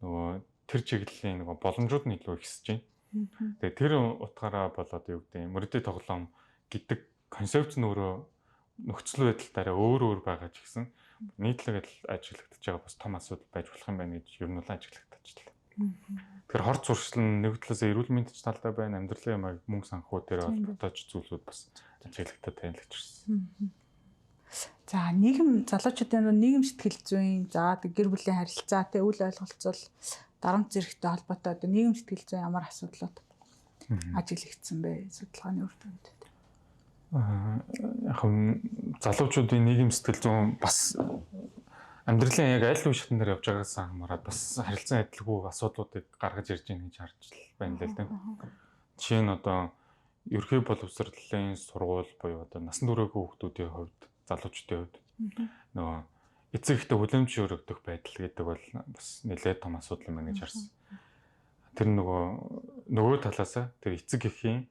нөгөө тэр чиглэлийн нөгөө боломжууд нь илүү ихсэж байна. Тэгээ тэр утгаараа бол одоо юу гэдэг мөрөдөө тоглоом гэдэг концепц нь өөрөө нөхцөл байдал дараа өөр өөр байгаа ч гэсэн нийтлэг ажиглагдаж байгаа бас том асуудал байж болох юм байна гэж ер нь бол ажиглагдчихлаа. Тэгэхээр хор зуршил нь нэг талаас эрүүл мэндч талдаа байна, амьдралын юм мөнгө санхүү дээр холбоотой ч зүйлүүд бас ажиглагдаад байна л гэж байна. За, нийгэм залуучуудын дунд нийгэм сэтгэл зүйн, за гэр бүлийн харилцаа, тэ үл ойлголцол, дарамт зэрэгтэй холбоотой одоо нийгэм сэтгэл зүйн ямар асуудлууд ажиглагдсан бэ судалгааны үр дүнд? Яг залуучуудын нийгэм сэтгэл зүйн бас амьдралын яг аль үе шатн дээр явж байгаас хамаарат бас харилцан адилгүй асуудлуудыг гаргаж ирж байна гэж харж байна л да. Жишээ нь одоо ерөнхий боловсролын сургууль буюу одоо насан туршаагүй хүүхдүүдийн хувьд, залуучдын хувьд нөгөө эцэг эхтэй хүлэмж өргөдөх байдал гэдэг бол бас нэлээд том асуудал юм байна гэж харсан. Тэр нөгөө талаасаа тэр эцэг эхийн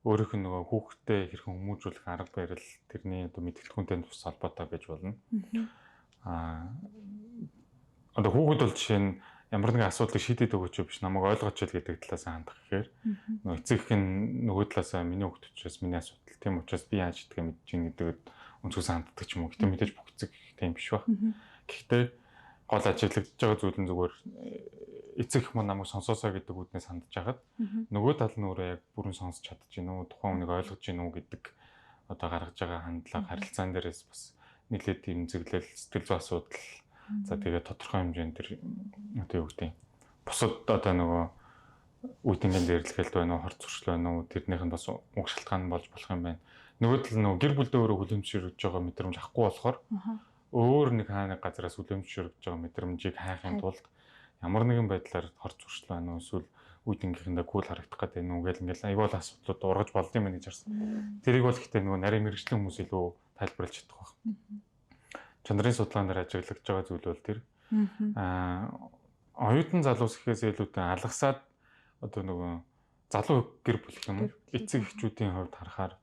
өөрийнх нь нөгөө хүүхдтэй хэрхэн хүмүүжүүлэх арга барил тэрний одоо мэдгэлтгүүнтэй тус холбоотой байж болно. Одоо хүүхэд бол жишээ нь ямар нэгэн асуудлыг шийдээд өгөөч биш намайг ойлгооч л гэдэг талаас хандах гэхээр нөгөө эцэг их нь нөгөө талаасаа миний хүүхд учраас миний асуудал, тийм учраас би яаж шийдэхээ мэдэж гин гэдэг өнцгөөс ханддаг ч юм уу. Гэтэ мэдээж бүх эцэг их тийм биш баг. Гэхдээ гол ажиглагдж байгаа зүйл нь зүгээр эцэг их мөн намайг сонсоосоо гэдэг үднээс хандж хагаад нөгөө тал нь өөрөө яг бүрэн сонсч чадж гин үү, тухайн хүнийг ойлгож гин үү гэдэг одоо гаргаж байгаа хандлага харилцаан дээрээс бас нэлээд тэмцэглэл, сэтгэл зүйн асуудал, за тэгээ тодорхой хэмжээнд тэр одоо юу гэдэг бусад одоо нөгөө үеийнхэн дээрлэхэлд байна уу, хор зуршил байна уу, тэрнийх нь бас уг шалтгаан болж болох юм байна. Нөгөө тал нөгөө гэр бүлдээ өөрөө хүлэмжшүүлж байгаа мэдрэмж авахгүй болохоор өөр нэг хаа нэг газараас хүлэмжшүүлж байгаа мэдрэмжийг хайхын тулд ямар нэгэн байдлаар хор зуршил байна уу, эсвэл үе дөнгийнхөндөө кул харагдах гэдэг нү гэл ингээл аюул асуудлууд ургаж болд юм байна гэж харсан. Тэрийг бол гэхдээ нөгөө нарийн мэрэгжлийн хүмүүс илүү тайлбарлаж чадах байх. Чанарын судалгаан дээр ажиглагдж байгаа зүйл бол тэр. Оюутан залуус гэхээс илүүтэй алгасаад одоо нөгөө залуу гэр бүл гэх юм уу, эцэг эхчүүдийн хувьд харахаар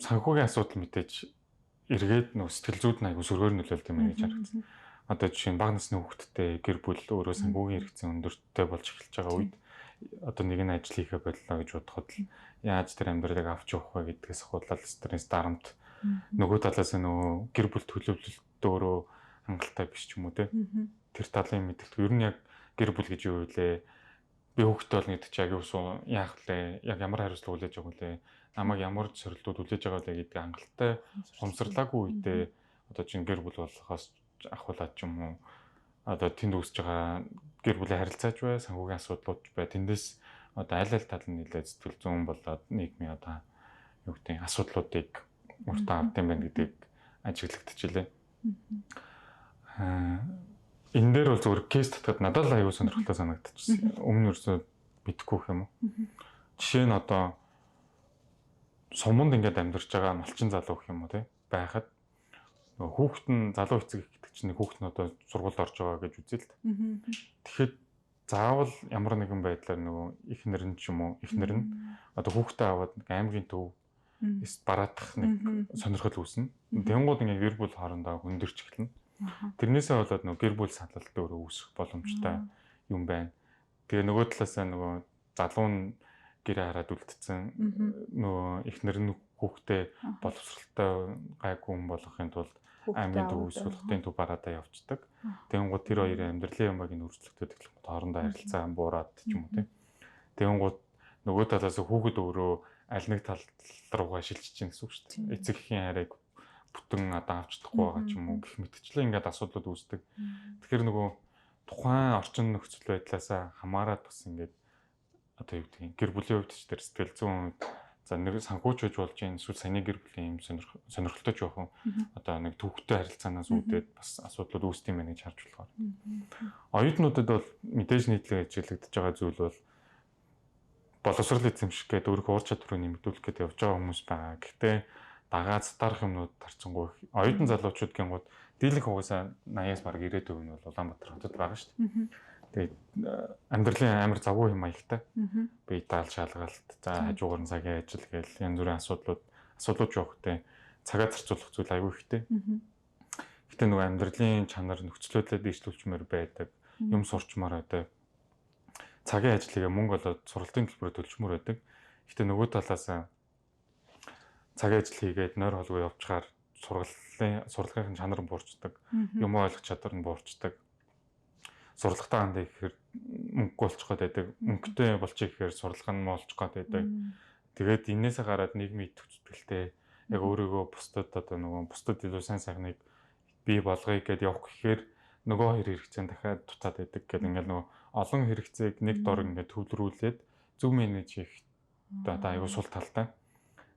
санхүүгийн асуудал мэдээж эргээд нөгөө сэтгэл зүйд нь аягүй сөргөөр нөлөөлдөг юм байна гэж харагдсан. Одоо жишээ нь бага насны хүүхэдтэй гэр бүл өөрөө санхүүгийн хэрэгцээ өндөртэй болж эхэлж байгаа үед одоо нэг нь ажил хийхэ боллоо гэж бодоход л яаж тэр амьдралыг авч явах вэ гэдгээс ахуулаад стресс, дарамт, нөгөө талаас нөгөө гэр бүл төлөвлөлт өөрөө хангалттай биш ч юм уу те. Тэр талын мэдлэг ер нь яг гэр бүл гэж юу вэ? Би хүүхэдтэй болно гэдэг чи яг юу яах вэ? Яг ямар хариуцлага хүлээж авах вэ? Намайг ямар сорилтууд хүлээж байгаа вэ гэдэг хангалттай хомсрлаагүй үедээ одоо чинь гэр бүл болохоос ахуулаад ч юм уу одоо тэнд үүсэж байгаа гэр бүлийн харилцаач бай, санхүүгийн асуудлууд бай. Тэндээс одоо аль аль тал нь нэлээд сэтгэл зүйн болоод нийгмийн одоо юу гэдэг асуудлуудыг уртаа авд юм байна гэдгийг ажиглагдчихлээ. Энэ дээр бол зөвхөн кейс татхад надад л аюул сонирхолтой санагдчихсан. Өмнө нь ерөөсөө мэдэхгүй юм уу. Жишээ нь одоо суманд ингээд амьдарч байгаа малчин залуу гэх юм уу те байхад нөгөө хүүхэд нь залуу эцэг гэдэг чинь хүүхэд нь одоо сургуульд орж байгаа гэж үзье л. Тэгэхэд заавал ямар нэгэн байдлаар нөгөө эхнэр нь ч юм уу эхнэр нь одоо хүүхдээ аваад нэг аймгийн төв бараадах нэг сонирхол үүснэ. Тэнгууд ингээд гэр бүл хоорондоо хөндөрч эхэлнэ. Тэрнээсээ болоод нөгөө гэр бүл салалт өөрөө үүсэх боломжтой юм байна. Тэгээ нөгөө талаасаа нөгөө залуу нь гэрээ хараад үлдсэн, нөгөө эхнэр нь хүүхдээ боловсралтай гайгүй хүн болгохын тулд аймгийн төв эсвэл хотын төв бараадаа явцдаг. Тэнгууд тэр хоёрын амьдралын ямааг нь өөрчлөгдөд эхлэх хоорондоо харилцаа буураад ч юм уу тийм. Тэнгууд нөгөө талаас хүүхэд өөрөө аль нэг тал руугаа шилжиж чинь гэсэн үг шүү дээ. Эцэг эхийн хайрыг бүтэн одоо авч чадахгүй байгаа ч юм уу гэх мэтчлэн ингээд асуудлууд үүсдэг. Тэгэхээр нөгөө тухайн орчин нөхцөл байдлаасаа хамаарат бас ингээд одоо юу гэдгийг гэр бүлийн хувьд ч тэр сэтгэл зүйн за нэг санхүүч байж болж юм эсвэл саяны гэр бүлийн юм сонирхолтой ч байх уу одоо нэг төвхтэй харилцаанаас үүдээд бас асуудлууд үүсдэг юм байна гэж харж болохоор. Оюутнуудад бол мэдээж нийтлэг ажиглагдаж байгаа зүйл бол боловсрол эзэмших гэдэг өөрийнхөө ур чадварыг нэмэгдүүлэх гэдэг явж байгаа хүмүүс байгаа. Гэхдээ дагаа задарах юмнууд тарцсангүй. Оюутан залуучууд гингууд дийлэнх угаасаа 80-аас бараг 90% нь бол Улаанбаатар хотод байгаа шүү дээ. Тэгээд амьдралын амар завгүй юм маягтай. Бие даал шалгалт, за хажуугаар нь цагийн ажил гээл янз бүрийн асуудлууд жоохтой. Цагаа зарцуулах зүйл аюу ихтэй. Гэтэ нөгөө амьдралын чанар нөхцөлөдлөө дээшлүүлчмээр байдаг. Юм сурчмаар байдаг. Цагийн ажлыг мөнгө олоод сургалтын төлбөрөөр төлчмөр байдаг. Гэтэ нөгөө талаас цагийн ажил хийгээд нойр холгүй явчихаар сурлагын чанар нь буурчдаг. Юм ойлгох чадвар нь буурчдаг. Сурлагатай хандъя гэхээр мөнгөгүй болчих гээд байдаг. Мөнгөтэй болчих гэхээр сурлага нь молчих гээд байдаг. Тэгээд энээсээ гараад нийгмийн идэвх зүтгэлтэй яг өөрийгөө бусдад одоо нөгөө бусдад илүү сайн сайхныг бий болгоё гэдээ явах гэхээр нөгөө хоёр хэрэгцээ дахиад дутаад байдаг гэдэг ингээл нөгөө олон хэрэгцээг нэг дор ингээд төвлөрүүлээд зөв менеж хийх одоо аюул сул талтай.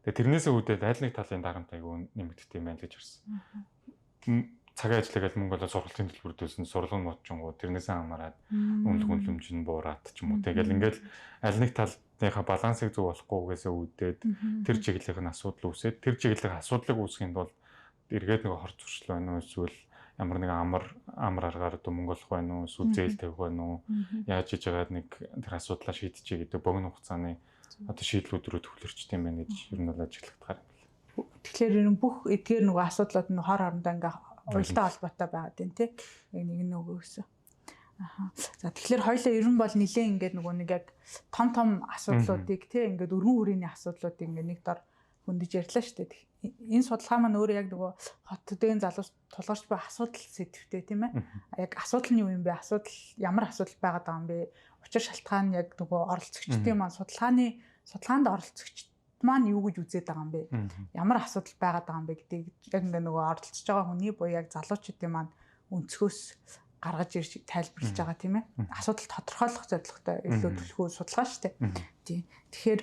Тэгээ тэрнээсээ үүдээд аль нэг талын дарамт аюул нэмэгддэг юм байна гэж харсан. Цагийн ажлыг л мөнгө болоо сургалтын төлбөр төлсөн сурлага нь модчингуу тэрнээсээ хамаарат үнэлэх үнэлэмж нь буураад ч юм уу тэгэл ингээл аль нэг талынхаа балансыг зөв болохгүйгээсээ үүдээд тэр чиглэлийн нь асуудал үүсээд тэр чиглэлийн асуудлыг үүсгэхийн тулд эргээд нөгөө хор зуршил байна уу эсвэл ямар нэгэн амар аргаар одоо мөнгө олох байна уу эсвэл зээл тавих байна уу яаж хийж байгаад нэг тэр асуудлаа шийдчихье гэдэг богино хугацааны одоо шийдлүүд рүү төвлөрчтэй юм байна гэж ер нь бол ажиглагдахаар юм байна. Тэгэхээр ер нь бүх эдгээр нөгөө асуудлууд нь хор хоорондоо ингээ уялдаа холбоотой байгаад байна тий. Яг нэг нь нөгөөсөө. Аха. За тэгэхээр хоёлаа ер нь бол нилээн ингээд нөгөө нэг яг том том асуудлуудыг тий ингээд өргөн хүрээний асуудлуудыг ингээд нэг дор хөндөж ярьлаа шүү дээ. Энэ судалгаа маань өөрөө яг нөгөө хот төдийн залуус тулгарч буй асуудал сэдвтэй тийм ээ. Яг асуудал нь юу юм бэ? Асуудал ямар асуудал байгаад байгаа юм бэ? Учир шалтгаан нь яг нөгөө оролцогчдын маань судалгаанд оролцогчд маань юу гэж үзээд байгаа юм бэ? Ямар асуудал байгаад байгаа юм бэ гэдгийг яг ингээ нөгөө оролцож байгаа хүний буюу яг залуучуудын маань өнцгөөс гаргаж ирж тайлбарлаж байгаа тийм ээ. Асуудал тодорхойлох зорилготой илүү түлхүү судалгаа шүү дээ. Тийм. Тэгэхээр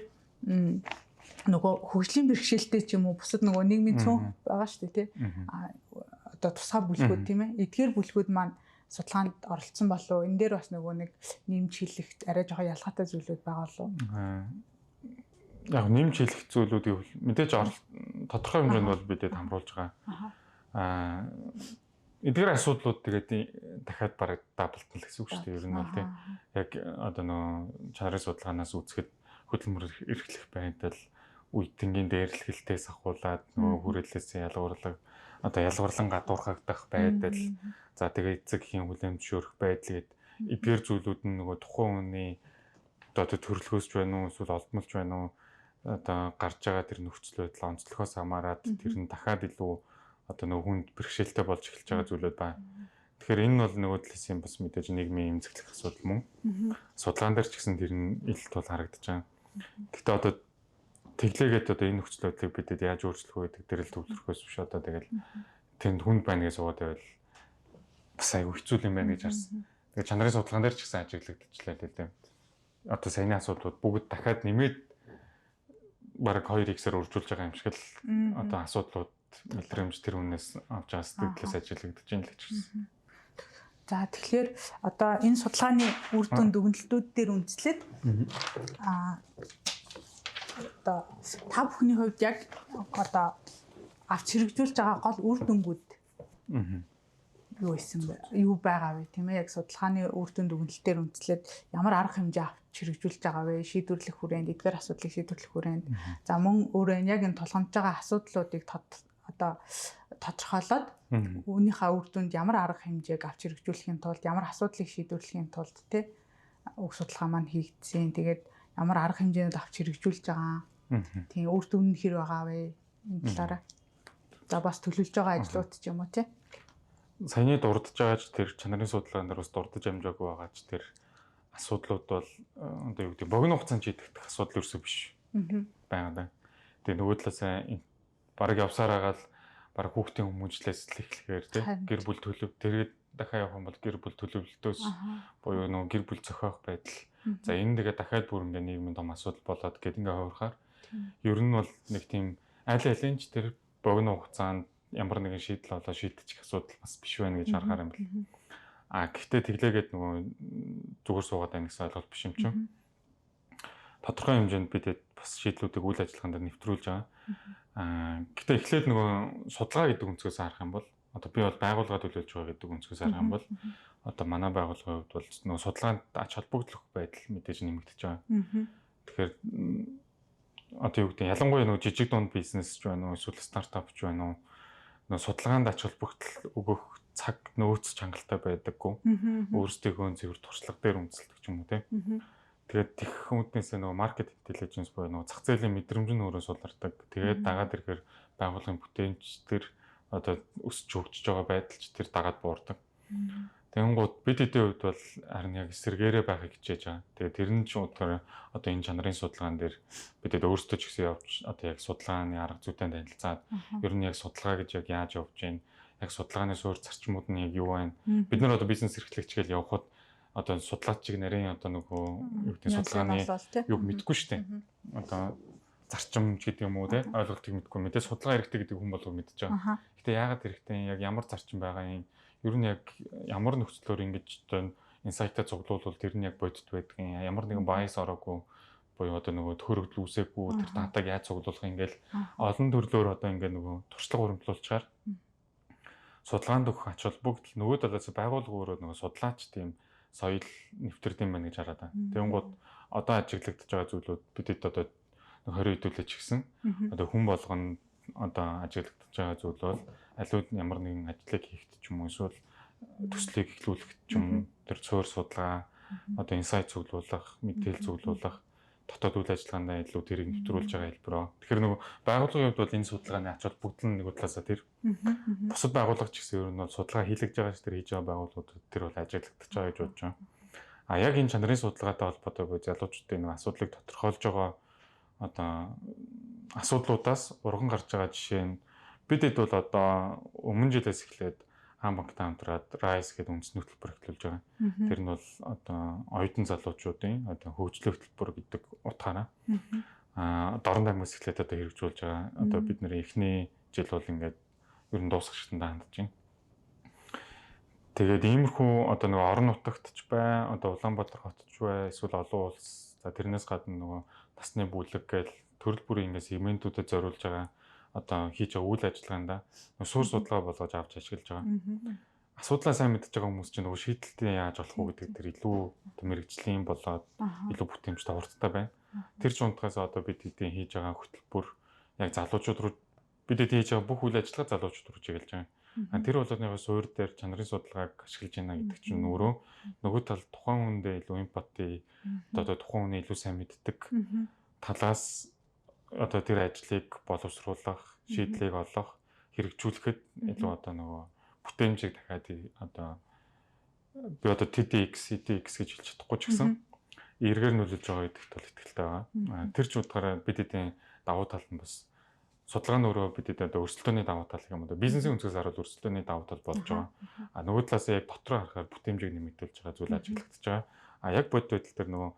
Нөгөө хөгжлийн бэрхшээлтэй ч юм уу бусад нөгөө нийгмийн цөөн байгаа шүү дээ, тий. Одоо тусгай бүлгүүд, тийм ээ. Эдгээр бүлгүүд маань судалгаанд оролцсон болов? Энэ дээр бас нөгөө нэг нэмж хэлэх арай жоохон ялгаатай зүйлүүд байгаа болов? Яг нэмж хэлэх зүйлүүд гэвэл мэдээж тодорхой хэмжээнд бол бидэд хамруулж байгаа. Эдгээр асуудлууд тэгээд дахиад бараг даблтна л гэсэн үг шүү дээ. Ер нь бол тийм. Яг одоо нөгөө чанарын судалгаанаас үзэхэд хөдөлмөр эрхлэх байдал, үеийнгийн дээрлэхэлтээс ахуулаад нөгөө хүрээллээс ялгуурлаг, одоо ялгуурлан гадуурхагдах байдал, за тэгээ эцэг эхийн хүлээн зөвшөөрөх байдал гээд эдгээр зүйлүүд нь нөгөө тухайн хүний одоо төрөлхөөс ч байна уу, эсвэл олдмолч байна уу, одоо гарч байгаа тэр нөхцөл байдал онцлогоос хамаарат тэр нь дахиад илүү одоо нөгөө хүнд бэрхшээлтэй болж эхэлж байгаа зүйлүүд байна. Тэгэхээр энэ бол нөгөө талаас юм бас мэдээж нийгмийн эмзэглэх асуудал мөн. Судалгаан дээр ч гэсэн тэр нь ил тул харагдаж байгаа. Гэхдээ одоо тэглээгээд одоо энэ нөхцөл байдлыг бидэд яаж өөрчлөх вэ гэдэг дээр л төвлөрөхөөс биш, одоо тэгэл тэнд хүнд байна гэж суугаад байвал бас айгүй хэцүү юм байна гэж харсан. Тэгээ чанарын судалгаан дээр ч гэсэн ажиглагдчихлаа л дээ. Одоо саяны асуудлууд бүгд дахиад нэмээд бараг 2x-ээр үржүүлж байгаа юм шиг л одоо асуудлууд мэдрэмж тэр хүнээс авч байгаа сэтгэлээс ажиглагдаж байна л гэж харсан. За, тэгэхээр одоо энэ судалгааны үр дүн дүгнэлтүүд дээр үндэслээд одоо та бүхний хувьд яг одоо авч хэрэгжүүлж байгаа гол үр дүнгууд юу байсан бэ? Юу байгаа вэ, тийм ээ? Яг судалгааны үр дүн дүгнэлтээр үндэслээд ямар арга хэмжээ авч хэрэгжүүлж байгаа вэ? Шийдвэрлэх хүрээнд, эдгээр асуудлыг шийдвэрлэх хүрээнд. За, мөн өөрөө яг энэ тулгамдж байгаа асуудлуудыг одоо тодорхойлоод үүнийхээ үр дүнд ямар арга хэмжээг авч хэрэгжүүлэхийн тулд, ямар асуудлыг шийдвэрлэхийн тулд, тий, уг судалгаа маань хийгдсэн. Тэгээд ямар арга хэмжээнүүд авч хэрэгжүүлж байгаа. Тийм, үр дүн нь хэр байгаа вэ? Энэ талаараа. За, бас төлөвлөж байгаа ажлууд ч юм уу, тий. Саяны дурдж байгаа ч тэр чанарын судалгаан дээр бас дурдж амжаагүй байгаа ч тэр асуудлууд бол одоо юу гэдэг, богино хугацаанд шийдэгдэх асуудал ерөөсөө биш байгаа даа. Тэгээ нөгөө талаас бараг явсаар байгаа л бараг хүүхдийн хүмүүжлээс л эхлэхээр, тий, гэр бүл төлөв, тэгээд дахиад явах юм бол гэр бүл төлөвлөлтөөс буюу нөгөө гэр бүл зохиох байдал. За, энэ тэгээд дахиад бүр ингээ нийгмийн том асуудал болоод гээд ингээ хувирахаар ер нь бол нэг тийм аль алин ч тэр богино хугацаанд ямар нэгэн шийдэл болоо шийдчих асуудал бас биш байна гэж харахаар юм бэл. А гэхдээ тэглээгээд нөгөө зүгээр суугаад байна гэсэн ойлголт биш юм чинь. Тодорхой хэмжээнд бид бас шийдлүүдийг үйл ажиллагаанд нэвтрүүлж байгаа. Гэхдээ эхлээд нөгөө судалгаа гэдэг өнцгөөс харах юм бол, одоо би бол байгууллага төлөөлж байгаа гэдэг өнцгөөс харах юм бол, одоо манай байгууллагын хувьд бол нөгөө судалгаанд ач холбогдол өгөх байдал мэдээж нэмэгдэж байгаа. Тэгэхээр одоо юу гэдэг, ялангуяа нөгөө жижиг дунд бизнес ч байна уу, эсвэл стартап ч байна уу, нөгөө судалгаанд ач холбогдол өгөх цаг нөөц чангалтай байдаггүй. Өөрсдийнхөө цэвэр туршлага дээр үндэслэдэг ч юм уу, тийм. Тэгээд тех үүднээсээ нөгөө market intelligence буюу нөгөө зах зээлийн мэдрэмж нь өөрөө сулардаг. Тэгээд дагаад ирэхээр байгууллагын бүтээмж тэр одоо өсч хөгжиж байгаа байдал ч тэр дагаад буурдаг. Тэгэнгүүт бид эдийн хувьд бол харин яг эсэргээрээ байхыг хичээж байгаа. Тэгээд тэр нь ч удаар одоо энэ чанарын судалгаан дээр бидэд өөрсдөө ч гэсэн явж, одоо яг судалгааны арга зүйтэй танилцаад, ер нь яг судалгаа гэж яг яаж явж гин, яг судалгааны суурь зарчмууд нь яг юу байна. Бид нар одоо бизнес эрхлэгч гэж явхад одоо судлаач чиг нарийн одоо нөгөө юу гэдэг, судалгааны юг мэдэхгүй шүү дээ. Одоо зарчим ч гэдэг юм уу, те, ойлголтыг мэдэхгүй. Мэдээ судалгаа хэрэгтэй гэдэг хүн болго мэдэж байгаа. Гэтэ яагаад хэрэгтэй, яг ямар зарчим байгаа юм, ер нь яг ямар нөхцлөөр ингэж одоо insight аа цуглуулвал тэр нь яг бодит байдгийг, ямар нэгэн bias ороогүй буюу одоо нөгөө төхөөрөгдөл үүсээгүй тэр датаг яаж цуглуулах, ингээл олон төрлөөр одоо ингээ нөгөө туршлага урамтлуулчаар судалгаанд өгөх ач холбогдол, нөгөө талаас байгууллага өөрөө нөгөө судлаач тийм соёл нэвтэрдэм байна гэж хараад байна. Тэнгууд одоо ажиглагдаж байгаа зүйлүүд бидэд одоо 20 хэдүүлээ ч гэсэн одоо хүн болгоно одоо ажиглагдаж байгаа зүйл бол аливаа ямар нэгэн ажлыг хийхэд ч юм уу, эсвэл төслийг эхлүүлэхэд ч юм уу, тэр цуур судалгаа, одоо insight цуглуулах, мэдээлэл цуглуулах, дотоод үйл ажиллагаандаа илүү тэрийг нэвтрүүлж байгаа хэлбэрөө. Тэгэхээр нөгөө байгууллагын хувьд бол энэ судалгааны ач холбогдол нь нөгөө талаасаа тэр бусад байгууллага ч гэсэн ер нь бол судалгаа хийлгэж байгаа ш, тэр хийж байгаа байгууллагууд тэр бол ажиглагдаж байгаа гэж бодож байгаа. А яг энэ чанарын судалгаатай холбоотой буюу залуучуудын нөгөө асуудлыг тодорхойлж байгаа одоо асуудлуудаас урган гарч байгаа жишээ нь бид хэд бол одоо өмнө жилээс эхлээд Хаан банктай хамтраад RISE гэдэг үндэсний хөтөлбөр эхлүүлж байгаа. Тэр нь бол одоо оюутан залуучуудын одоо хөгжлийн хөтөлбөр гэдэг утгаараа. Дорнод аймагаас эхлээд одоо хэрэгжүүлж байгаа. Одоо бид нэр эхний жил бол ингээд ер нь дуусах шатанд хандж байна. Тэгээд иймэрхүү одоо нөгөө орон нутагт ч бай, одоо Улаанбаатар хот ч бай, эсвэл олон улс, за тэрнээс гадна нөгөө насны бүлэг гээл төрөл бүрийн ингээд сегментүүдэд зориулж байгаа одоо хийж байгаа үйл ажиллагаанд суурь судалгаа болгож авч ашиглаж байгаа. Асуудлаа сайн мэдж байгаа хүмүүс чинь нөгөө шийдэлтээ яаж олох уу гэдэг тэр илүү одоо мэрэгжлийн болоод илүү бүтээмжтэй хурдтай байна. Тэр ч унтахаас одоо бид хэдийн хийж байгаа хөтөлбөр яг залуучууд руу бид хэд хийж байгаа бүх үйл ажиллагаа залуучууд руу чиглэж байгаа. Тэр болоод нэг суур дээр чанарын судалгааг ашиглаж байна гэдэг чинь өөрөө нөгөө тал тухайн хүндээ илүү эмпати одоо тухайн хүний илүү сайн мэддэг талаас одоо тэр ажлыг боловсруулах, шийдлийг олох, хэрэгжүүлэхэд илүү одоо нөгөө бүтээмжийг дахиад одоо би одоо TDX, CDX гэж хэлж чадахгүй ч гэсэн эргээр нөлөөлж байгаа гэдэгт бол итгэлтэй байгаа. Тэр ч утгаараа бид эдийн давуу тал нь бас судалгаа нь өөрөө бид эд одоо өрсөлдөөний давуу тал гэх юм уу, бизнесийн өнцгөөс харуул өрсөлдөөний давуу тал болж байгаа. Нөгөө талаас яг дотроо харахаар бүтээмжийг нэмэгдүүлж байгаа зүйл ажиглагдаж байгаа. Яг бодит байдал дээр нөгөө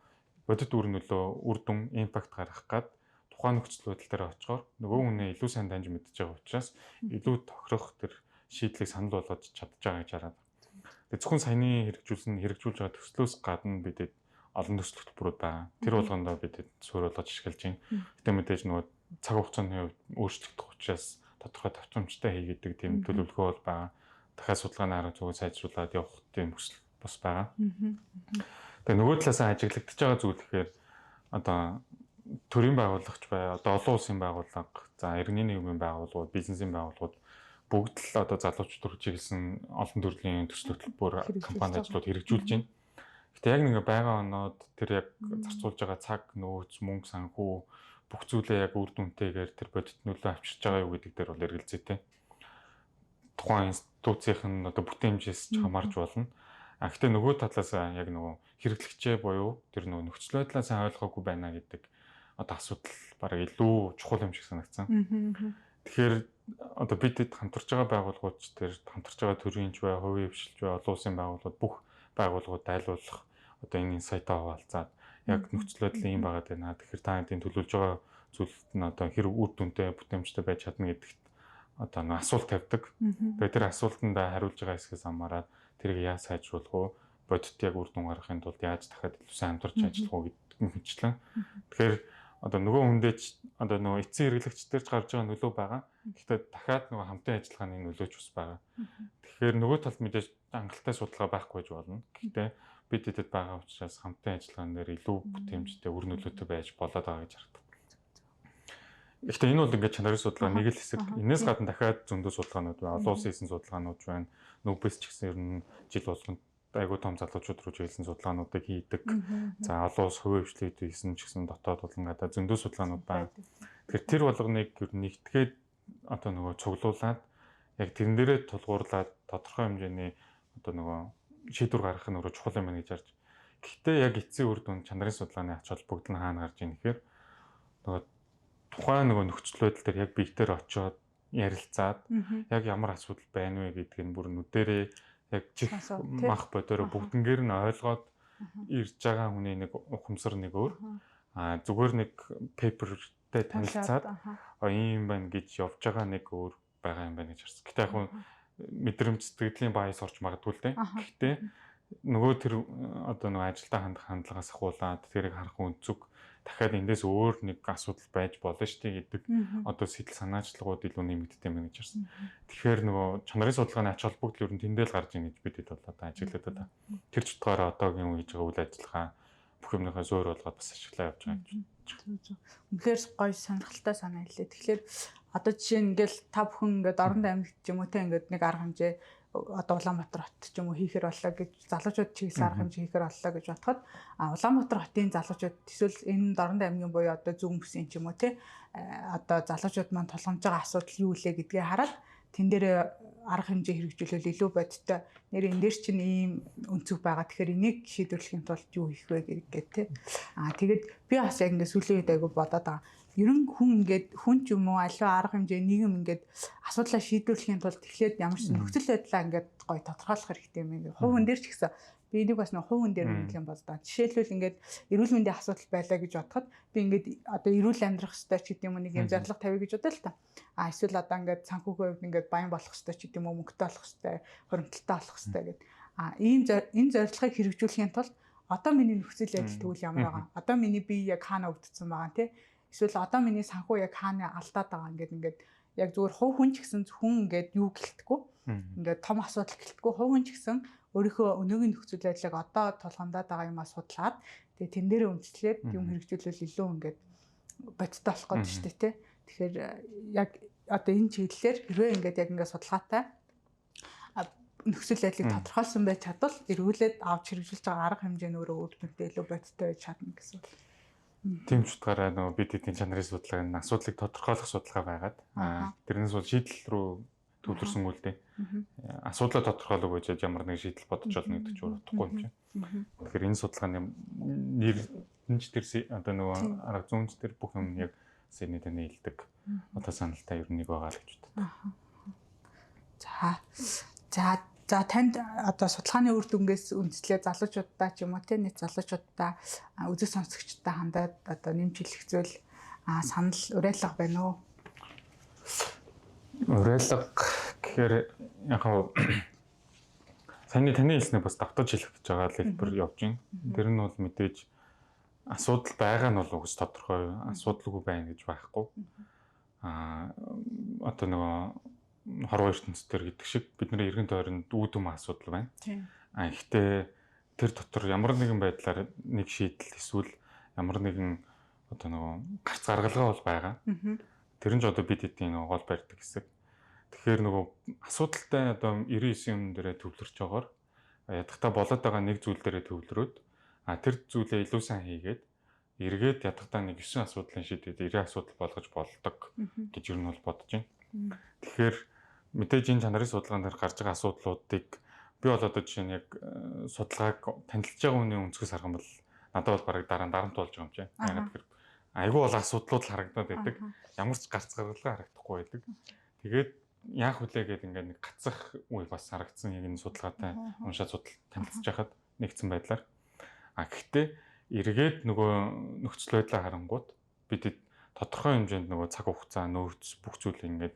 бодит үр нөлөө, үр дүн, импакт гаргах гад тухайн нөхцөл байдал дээр очихоор нөгөө хүнээ илүү сайн таньж мэдж байгаа учраас илүү тохирох тэр шийдлийг санал болгож чадж байгаа гэж хараад. Тэгээ зөвхөн саяны хэрэгжүүлсэн хэрэгжүүлж байгаа төслөөс гадна бидэд олон төсөл хөтөлбөрүүд байгаа. Тэр болгондоо бид суурь болгож ашиглаж байна. Гэтэ мэдээж нөгөө цаг хугацааны хувьд өөрчлөгдөх учраас тодорхой давтамжтай хийгээдэг тийм төлөвлөгөө бол байгаа. Дахиад судалгааны арга зүгөө сайжруулад явах тийм хүсэл бас байгаа. Тэгээ нөгөө талаас нь ажиглагдаж байгаа зүйл гэхээр одоо төрийн байгууллагч бай, одоо олон улсын байгууллага, за иргэний нийгмийн байгууллагууд, бизнесийн байгууллагууд бүгд л одоо залуучууд руу чиглэсэн олон төрлийн төсөл хөтөлбөр, компани ажлууд хэрэгжүүлж байна. Гэтэ яг нэг байгаа оноод тэр яг зарцуулж байгаа цаг, нөөц, мөнгө, санхүү бүх зүйлээ яг үр дүнтэйгээр тэр бодит нөлөө авчирч байгаа юу гэдэг дээр бол эргэлзээтэй. Тухайн институцийнх нь одоо бүтээмжээс ч хамаарч болно. А гэтээ нөгөө талаас яг нөгөө хэрэглэгчээ буюу тэр нөгөө нөхцөл байдлаа сайн ойлгоогүй байна гэдэг одоо асуудал бараг илүү чухал юм шиг санагдсан. Тэгэхээр одоо бид хамтарч байгаа байгууллагууд ч тэр хамтарч байгаа төрийн ч бай, хувийн хвшилч бай, олон улсын байгууллагууд бүх байгууллагууд дайлуулах одоо энэ инсайтаа хуваалцаад яг нөхцөл байдал ийм байгаад байна. Тэгэхээр та хэдийн төлөвлөж байгаа зүйлд нь одоо хэр үр дүнтэй, бүтээмжтэй байж чадна гэдэгт одоо нэг асуулт тавьдаг. Тэгээ тэр асуултанд хариулж байгаа хэсгээс хамаарат тэрийг яаж сайжруулах вэ? Бодит яг үр дүн гаргахын тулд яаж дахиад илүү сайн хамтарч ажиллах уу гэдэг мэтчлэн. Тэгэхээр одоо нөгөө хүндээ ч одоо нөгөө эцсийн хэрэглэгч дээр ч гарч байгаа нөлөө байгаа. Гэхдээ дахиад нөгөө хамтын ажиллагааны нөлөөч бас байгаа. Тэгэхээр нөгөө талд мэдээж хангалттай судалгаа байхгүй байж болно. Гэхдээ бид хэдэд байгаа учраас хамтын ажиллагаан дээр илүү бүтээмжтэй, үр нөлөөтэй байж болоод байгаа гэж харагдав. Гэхдээ энэ бол ингээд чанарын судалгаа нэг л хэсэг. Энээс гадна дахиад зөндөө судалгаанууд байна. Олон улсын хийсэн судалгаанууд байна. Нүбэс ч гэсэн ер нь жил болгонд айгуу том залуучууд руу чиглэсэн судалгаануудыг хийдэг. За олон улс хувийн хвшлээд хийсэн ч гэсэн дотоод болон гадаа зөндөө судалгаанууд байна. Тэгэхээр тэр болгоныг ер нь нэгтгээд одоо нөгөө цуглуулад яг тэрэн дээрээ тулгуурлаад тодорхой хэмжээний одоо нөгөө шийдвэр гаргах нь өөрөө чухал юм байна гэж харж. Гэхдээ яг эцсийн үр дүн чанарын судалгааны ач холбогдол нь хаана гарч ийн гэхээр нөгөө тухайн нөгөө нөхцөл байдал дээр яг биетээр очиод ярилцаад яг ямар асуудал байна вэ гэдгийг нь бүр нүдэрээ яг чих мах бодороо бүгднгээр нь ойлгоод ирж байгаа хүний нэг ухамсар нэг өөр. Зүгээр нэг пейпертэй танилцаад ийм байна гэж явж байгаа нэг өөр байгаа юм байна гэж харсан. Гэтэ яг хөө мэдрэмж сэтгэлийн байс орж магадгүй л дээ. Гэхдээ нөгөө тэр одоо нөгөө ажилдаа хандах хандлагаас ахуулаад тэрийг харах өнцөг дахиад эндээс өөр нэг асуудал байж болно шүү дээ гэдэг одоо сэтгэл санаачлагууд илүү нэмэгддэг юм байна гэж харсан. Тэгэхээр нөгөө чанарын судалгааны ач холбогдол ер нь тэндээ л гарч ийн гэж бид хэд бол одоо ажиглаад байна. Тэр ч утгаараа одоогийн үе хийж байгаа үйл ажиллагаа бүх юмныхаа суурь болгоод бас ашиглаа явж байгаа гэж. Үнэхээр гоё сонирхолтой санаа хэллээ. Тэгэхээр одоо жишээ нь ингээл та бүхэн ингээд оронд амьд ч юм уу те ингээд нэг арга хэмжээ одоо Улаанбаатар хот ч юм уу хийхэр боллоо гэж залуучууд чиглэсэн арга хэмжээ хийхэр боллоо гэж бодоход Улаанбаатар хотын залуучууд эсвэл энэ Дорнод аймгийн буюу одоо зүүн бүсийн ч юм уу те одоо залуучууд маань тулгамж байгаа асуудал юу лээ гэдгээ хараад тэн дээр арга хэмжээ хэрэгжүүлвэл илүү бодиттой. Нэр энэ дээр чинь ийм өнцөг байгаа. Тэгэхээр энийг шийдвэрлэхийн тулд юу хийх вэ гэдэг те. Тэгээд би бас яг ингээд сүүлийн үед айгу бодоод байгаа. Ер нь хүн ингээд хүн ч юм уу аливаа арга хэмжээ нийгэм ингээд асуудлаа шийдвэрлэхийн тулд эхлээд ямар ч нөхцөл байдлаа ингээд гоё тодорхойлох хэрэгтэй юм ингээд. Хувь хүн дээр ч гэсэн Би энийг бас нэг хувь хүн дээр үнэлэх юм бол да. Жишээлбэл ингээд эрүүл мэндийн асуудал байлаа гэж бодоход би ингээд одоо эрүүл амьдрах ёстой ч гэдэг юм уу, нэг юм зорилго тавья гэж бодъё л та. А эсвэл одоо ингээд санхүүгийн хувьд ингээд баян болох ёстой ч гэдэг юм уу, мөнгөтэй болох ёстой, хуримтлалтай болох ёстой гэдэг. А ийм энэ зорилгыг хэрэгжүүлэхийн тулд одоо миний нөхцөл байдал тэгвэл ямар байгаа? Одоо миний бие яг хаана өвдсөн байгаа те? Эсвэл одоо миний санхүү яг хаана алдаад байгаа ингээд яг зүгээр хувь хүн ч гэсэн зөвхөн ингээд юу гэлтэхгүй. Ингээд том асуудал гэлтэхгүй, хувь хүн ч гэсэн өөрийнхөө өнөөгийн нөхцөл байдлыг одоо тулгамдаад байгаа юмаа судлаад тэгээ тэн дээрээ үндэслээд юм хэрэгжүүлвэл илүү ингээд бодиттой болох гэдэг шүү дээ, тэ. Тэгэхээр яг одоо энэ чиглэлээр хэрвээ ингээд яг ингээд судалгаатай нөхцөл байдлыг тодорхойлсон байж чадвал эргүүлээд авч хэрэгжүүлж байгаа арга хэмжээ нь өөрөө үр дүнтэй, илүү бодиттой байж чадна гэсэн. Тийм ч утгаараа нөгөө бид эдийн чанарын судалгаа нь асуудлыг тодорхойлох судалгаа байгаад тэрнээс бол шийдэл рүү төвлөрсөнгүү л дээ. Асуудлаа тодорхойлоогүй гэж ямар нэг шийдэл бодож олно гэдэг чинь утгагүй юм чинь. Тэгэхээр энэ судалгааны нэр нь ч тэр одоо нөгөө арга зүйн ч тэр бүх юм яг сэний таны хэлдэг одоо саналтай ер нь нэг байгаа л гэж боддог. За. За За танд одоо судалгааны үр дүнгээс үндэслээ залуучуудаа ч юм уу те, нийт залуучуудаа, үзэг сонсогчдод хандаад одоо нэмж хэлэх зүйл, санал, уриалга байна уу? Уриалга гэхээр яг хав саяны таны хэлснийг бас давтаж хэлэх гэж байгаа хэлбэр явж байна. Тэр нь бол мэдээж асуудал байгаа нь бол угс тодорхой, асуудалгүй байна гэж байхгүй. Одоо нөгөө хорвоо ертөнцийн гэдэг шиг бидний эргэн тойронд үүдүм асуудал байна. А ихтэй тэр дотор ямар нэгэн байдлаар нэг шийдэл эсвэл ямар нэгэн одоо нөгөө гарц гаргалгаа бол байгаа. Тэр нь ч одоо бид эдийн нөгөө гол барьдаг хэсэг. Тэгэхээр нөгөө асуудалтай одоо 99 юм дээрээ төвлөрч байгоор ядахта болоод байгаа нэг зүйл дээрээ төвлөрөөд тэр зүйлээ илүү сайн хийгээд эргээд ядахта нэг 9 асуудлын шийдээд 90 асуудал болгож болдог гэж ер нь бол бодож байна. Тэгэхээр мэдээж энэ чанарын судалгаан дээр гарч байгаа асуудлуудыг би бол одоо жишээ нь яг судалгааг танилцж байгаа хүний өнцгөөс харах юм бол надад бол бараг дараа нь дарамт болж байгаа юм чинь. Яг тэр айгүй бол асуудлууд л харагдаад байдаг. Ямар ч гарц гаргалгаа харагдахгүй байдаг. Тэгээд яах вүлээ гэдэг ингээд нэг гацах үе бас харагдсан яг энэ судалгаатай уншаад судал танилцж байхад нэгдсэн байдлаар. А гэхдээ эргээд нөгөө нөхцөл байдлаа харангууд бид тодорхой хэмжээнд нөгөө цаг хугацаа, нөөц бүх зүйл ингээд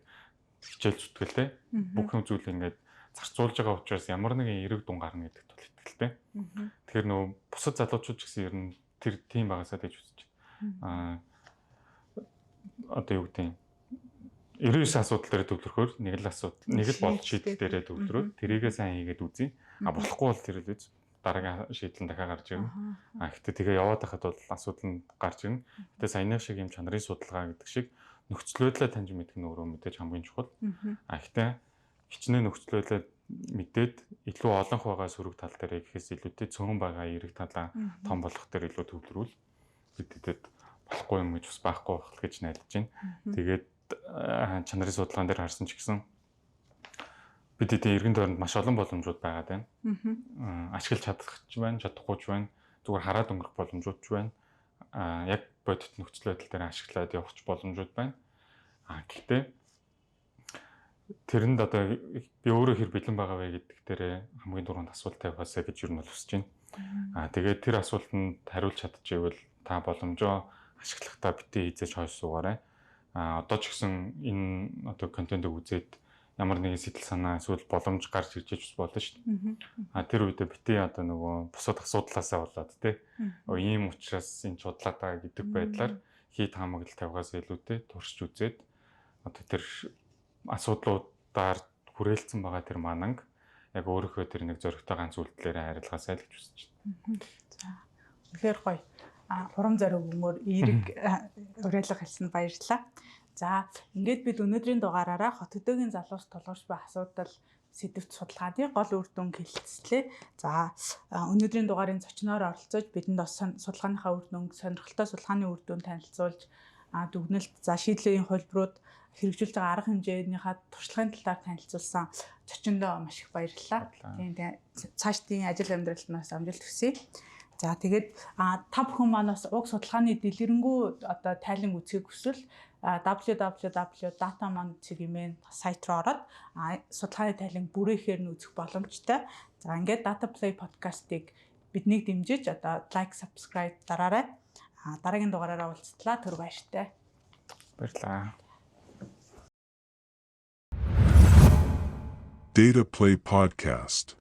хичээл зүтгэлтэй бүх юм зүйл ингээд зарцуулж байгаа учраас ямар нэгэн эерэг дун гарна гэдэгт бол итгэлтэй. Тэгэхээр нөгөө бусад залуучууд ч гэсэн ер нь тэр тийм багасаа гэж үзэж байна. Одоо юу гэдэг юм 99 асуудал дээр төвлөрөхөөр нэг л асуудал, нэг л болт шийдэл дээрээ төвлөрөөд тэрийгээ сайн хийгээд үзье. А болохгүй бол тэр л үз дараагийн шийдэл нь дахиад гарч ирнэ. А гэхдээ тэгээ яваад байхад бол асуудал нь гарч ирнэ. Гэтэ саяных шиг юм чанарын судалгаа гэдэг шиг нөхцөл байдлаа таньж мэдэх нь өөрөө мэдээж хамгийн чухал. А гэхдээ хичнээн нөхцөл байдлаа мэдээд илүү олонх байгаа сөрөг тал дээр гэхээс илүүтэй цөөн байгаа эерэг талаа том болох дээр илүү төвлөрүүл бидэд болохгүй юм гэж бас байхгүй байх л гэж найдаж байна. Тэгээд чанарын судалгаан дээр харсан ч гэсэн бид эдийн эргэн тойронд маш олон боломжууд байгаад байна. Ашиглаж чадах ч байна, чадахгүй ч байна. Зүгээр хараад өнгөрөх боломжууд ч байна. Яг бодит нөхцөл байдал дээр ашиглаад явах ч боломжууд байна. Гэхдээ тэрэнд одоо би өөрөө хэр бэлэн байгаа вэ гэдэг дээрээ хамгийн түрүүнд асуулт тавихаасаа гэж юу нь бол хүсэж байна. Тэгээд тэр асуултанд хариулж чадчихвэл та боломжоо ашиглахдаа битгий хизээж хойш суугаарай. Одоо ч гэсэн энэ одоо контентыг үзээд ямар нэгэн сэтгэл санаа эсвэл боломж гарч ирж бас болно шүү дээ. Тэр үедээ битгий одоо нөгөө бусад асуудлаасаа болоод тий. Ийм учраас энэ судлаад байгаа гэдэг байдлаар хий таамаглал тавихаас илүүтэй туршиж үзээд одоо тэр асуудлуудаар хүрээлцэн байгаа тэр мананг яг өөрийнхөө тэр нэг зоригтой ганц үйлдэлээрээ харилцаасай л гэж хүсэж байна. За. Үнэхээр гоё. Хурам зориг өмөр эерэг уриалга хэлсэнд баярлалаа. За, ингээд бид өнөөдрийн дугаараараа хот хөдөөгийн залуус тулгарч буй асуудал сэдвт судалгааны гол үр дүнг хэлэлцлээ. За, өнөөдрийн дугаарын зочноор оролцож бидэнд бас судалгааныхаа үр дүнг, сонирхолтой судалгааны үр дүн танилцуулж, дүгнэлт, за шийдлийн хувилбарууд хэрэгжүүлж байгаа арга хэмжээнийхаа туршлагын талаар танилцуулсан зочиндоо маш их баярлалаа. Тийм, цаашдын ажил амьдралд нас амжилт хүсье. За, тэгээд та бүхэн маань бас уг судалгааны дэлгэрэнгүй одоо тайлан үзхийг хүсвэл www.datamon.cg сайт руу ороод судалгааны тайлан бүрээхээр нь үзэх боломжтой. За, ингээд Data Play podcast-ыг биднийг дэмжиж одоо like, subscribe дараарай. А дараагийн дугаараараа уулзтлаа. Түр баяртай. Баярлалаа. Data Play Podcast.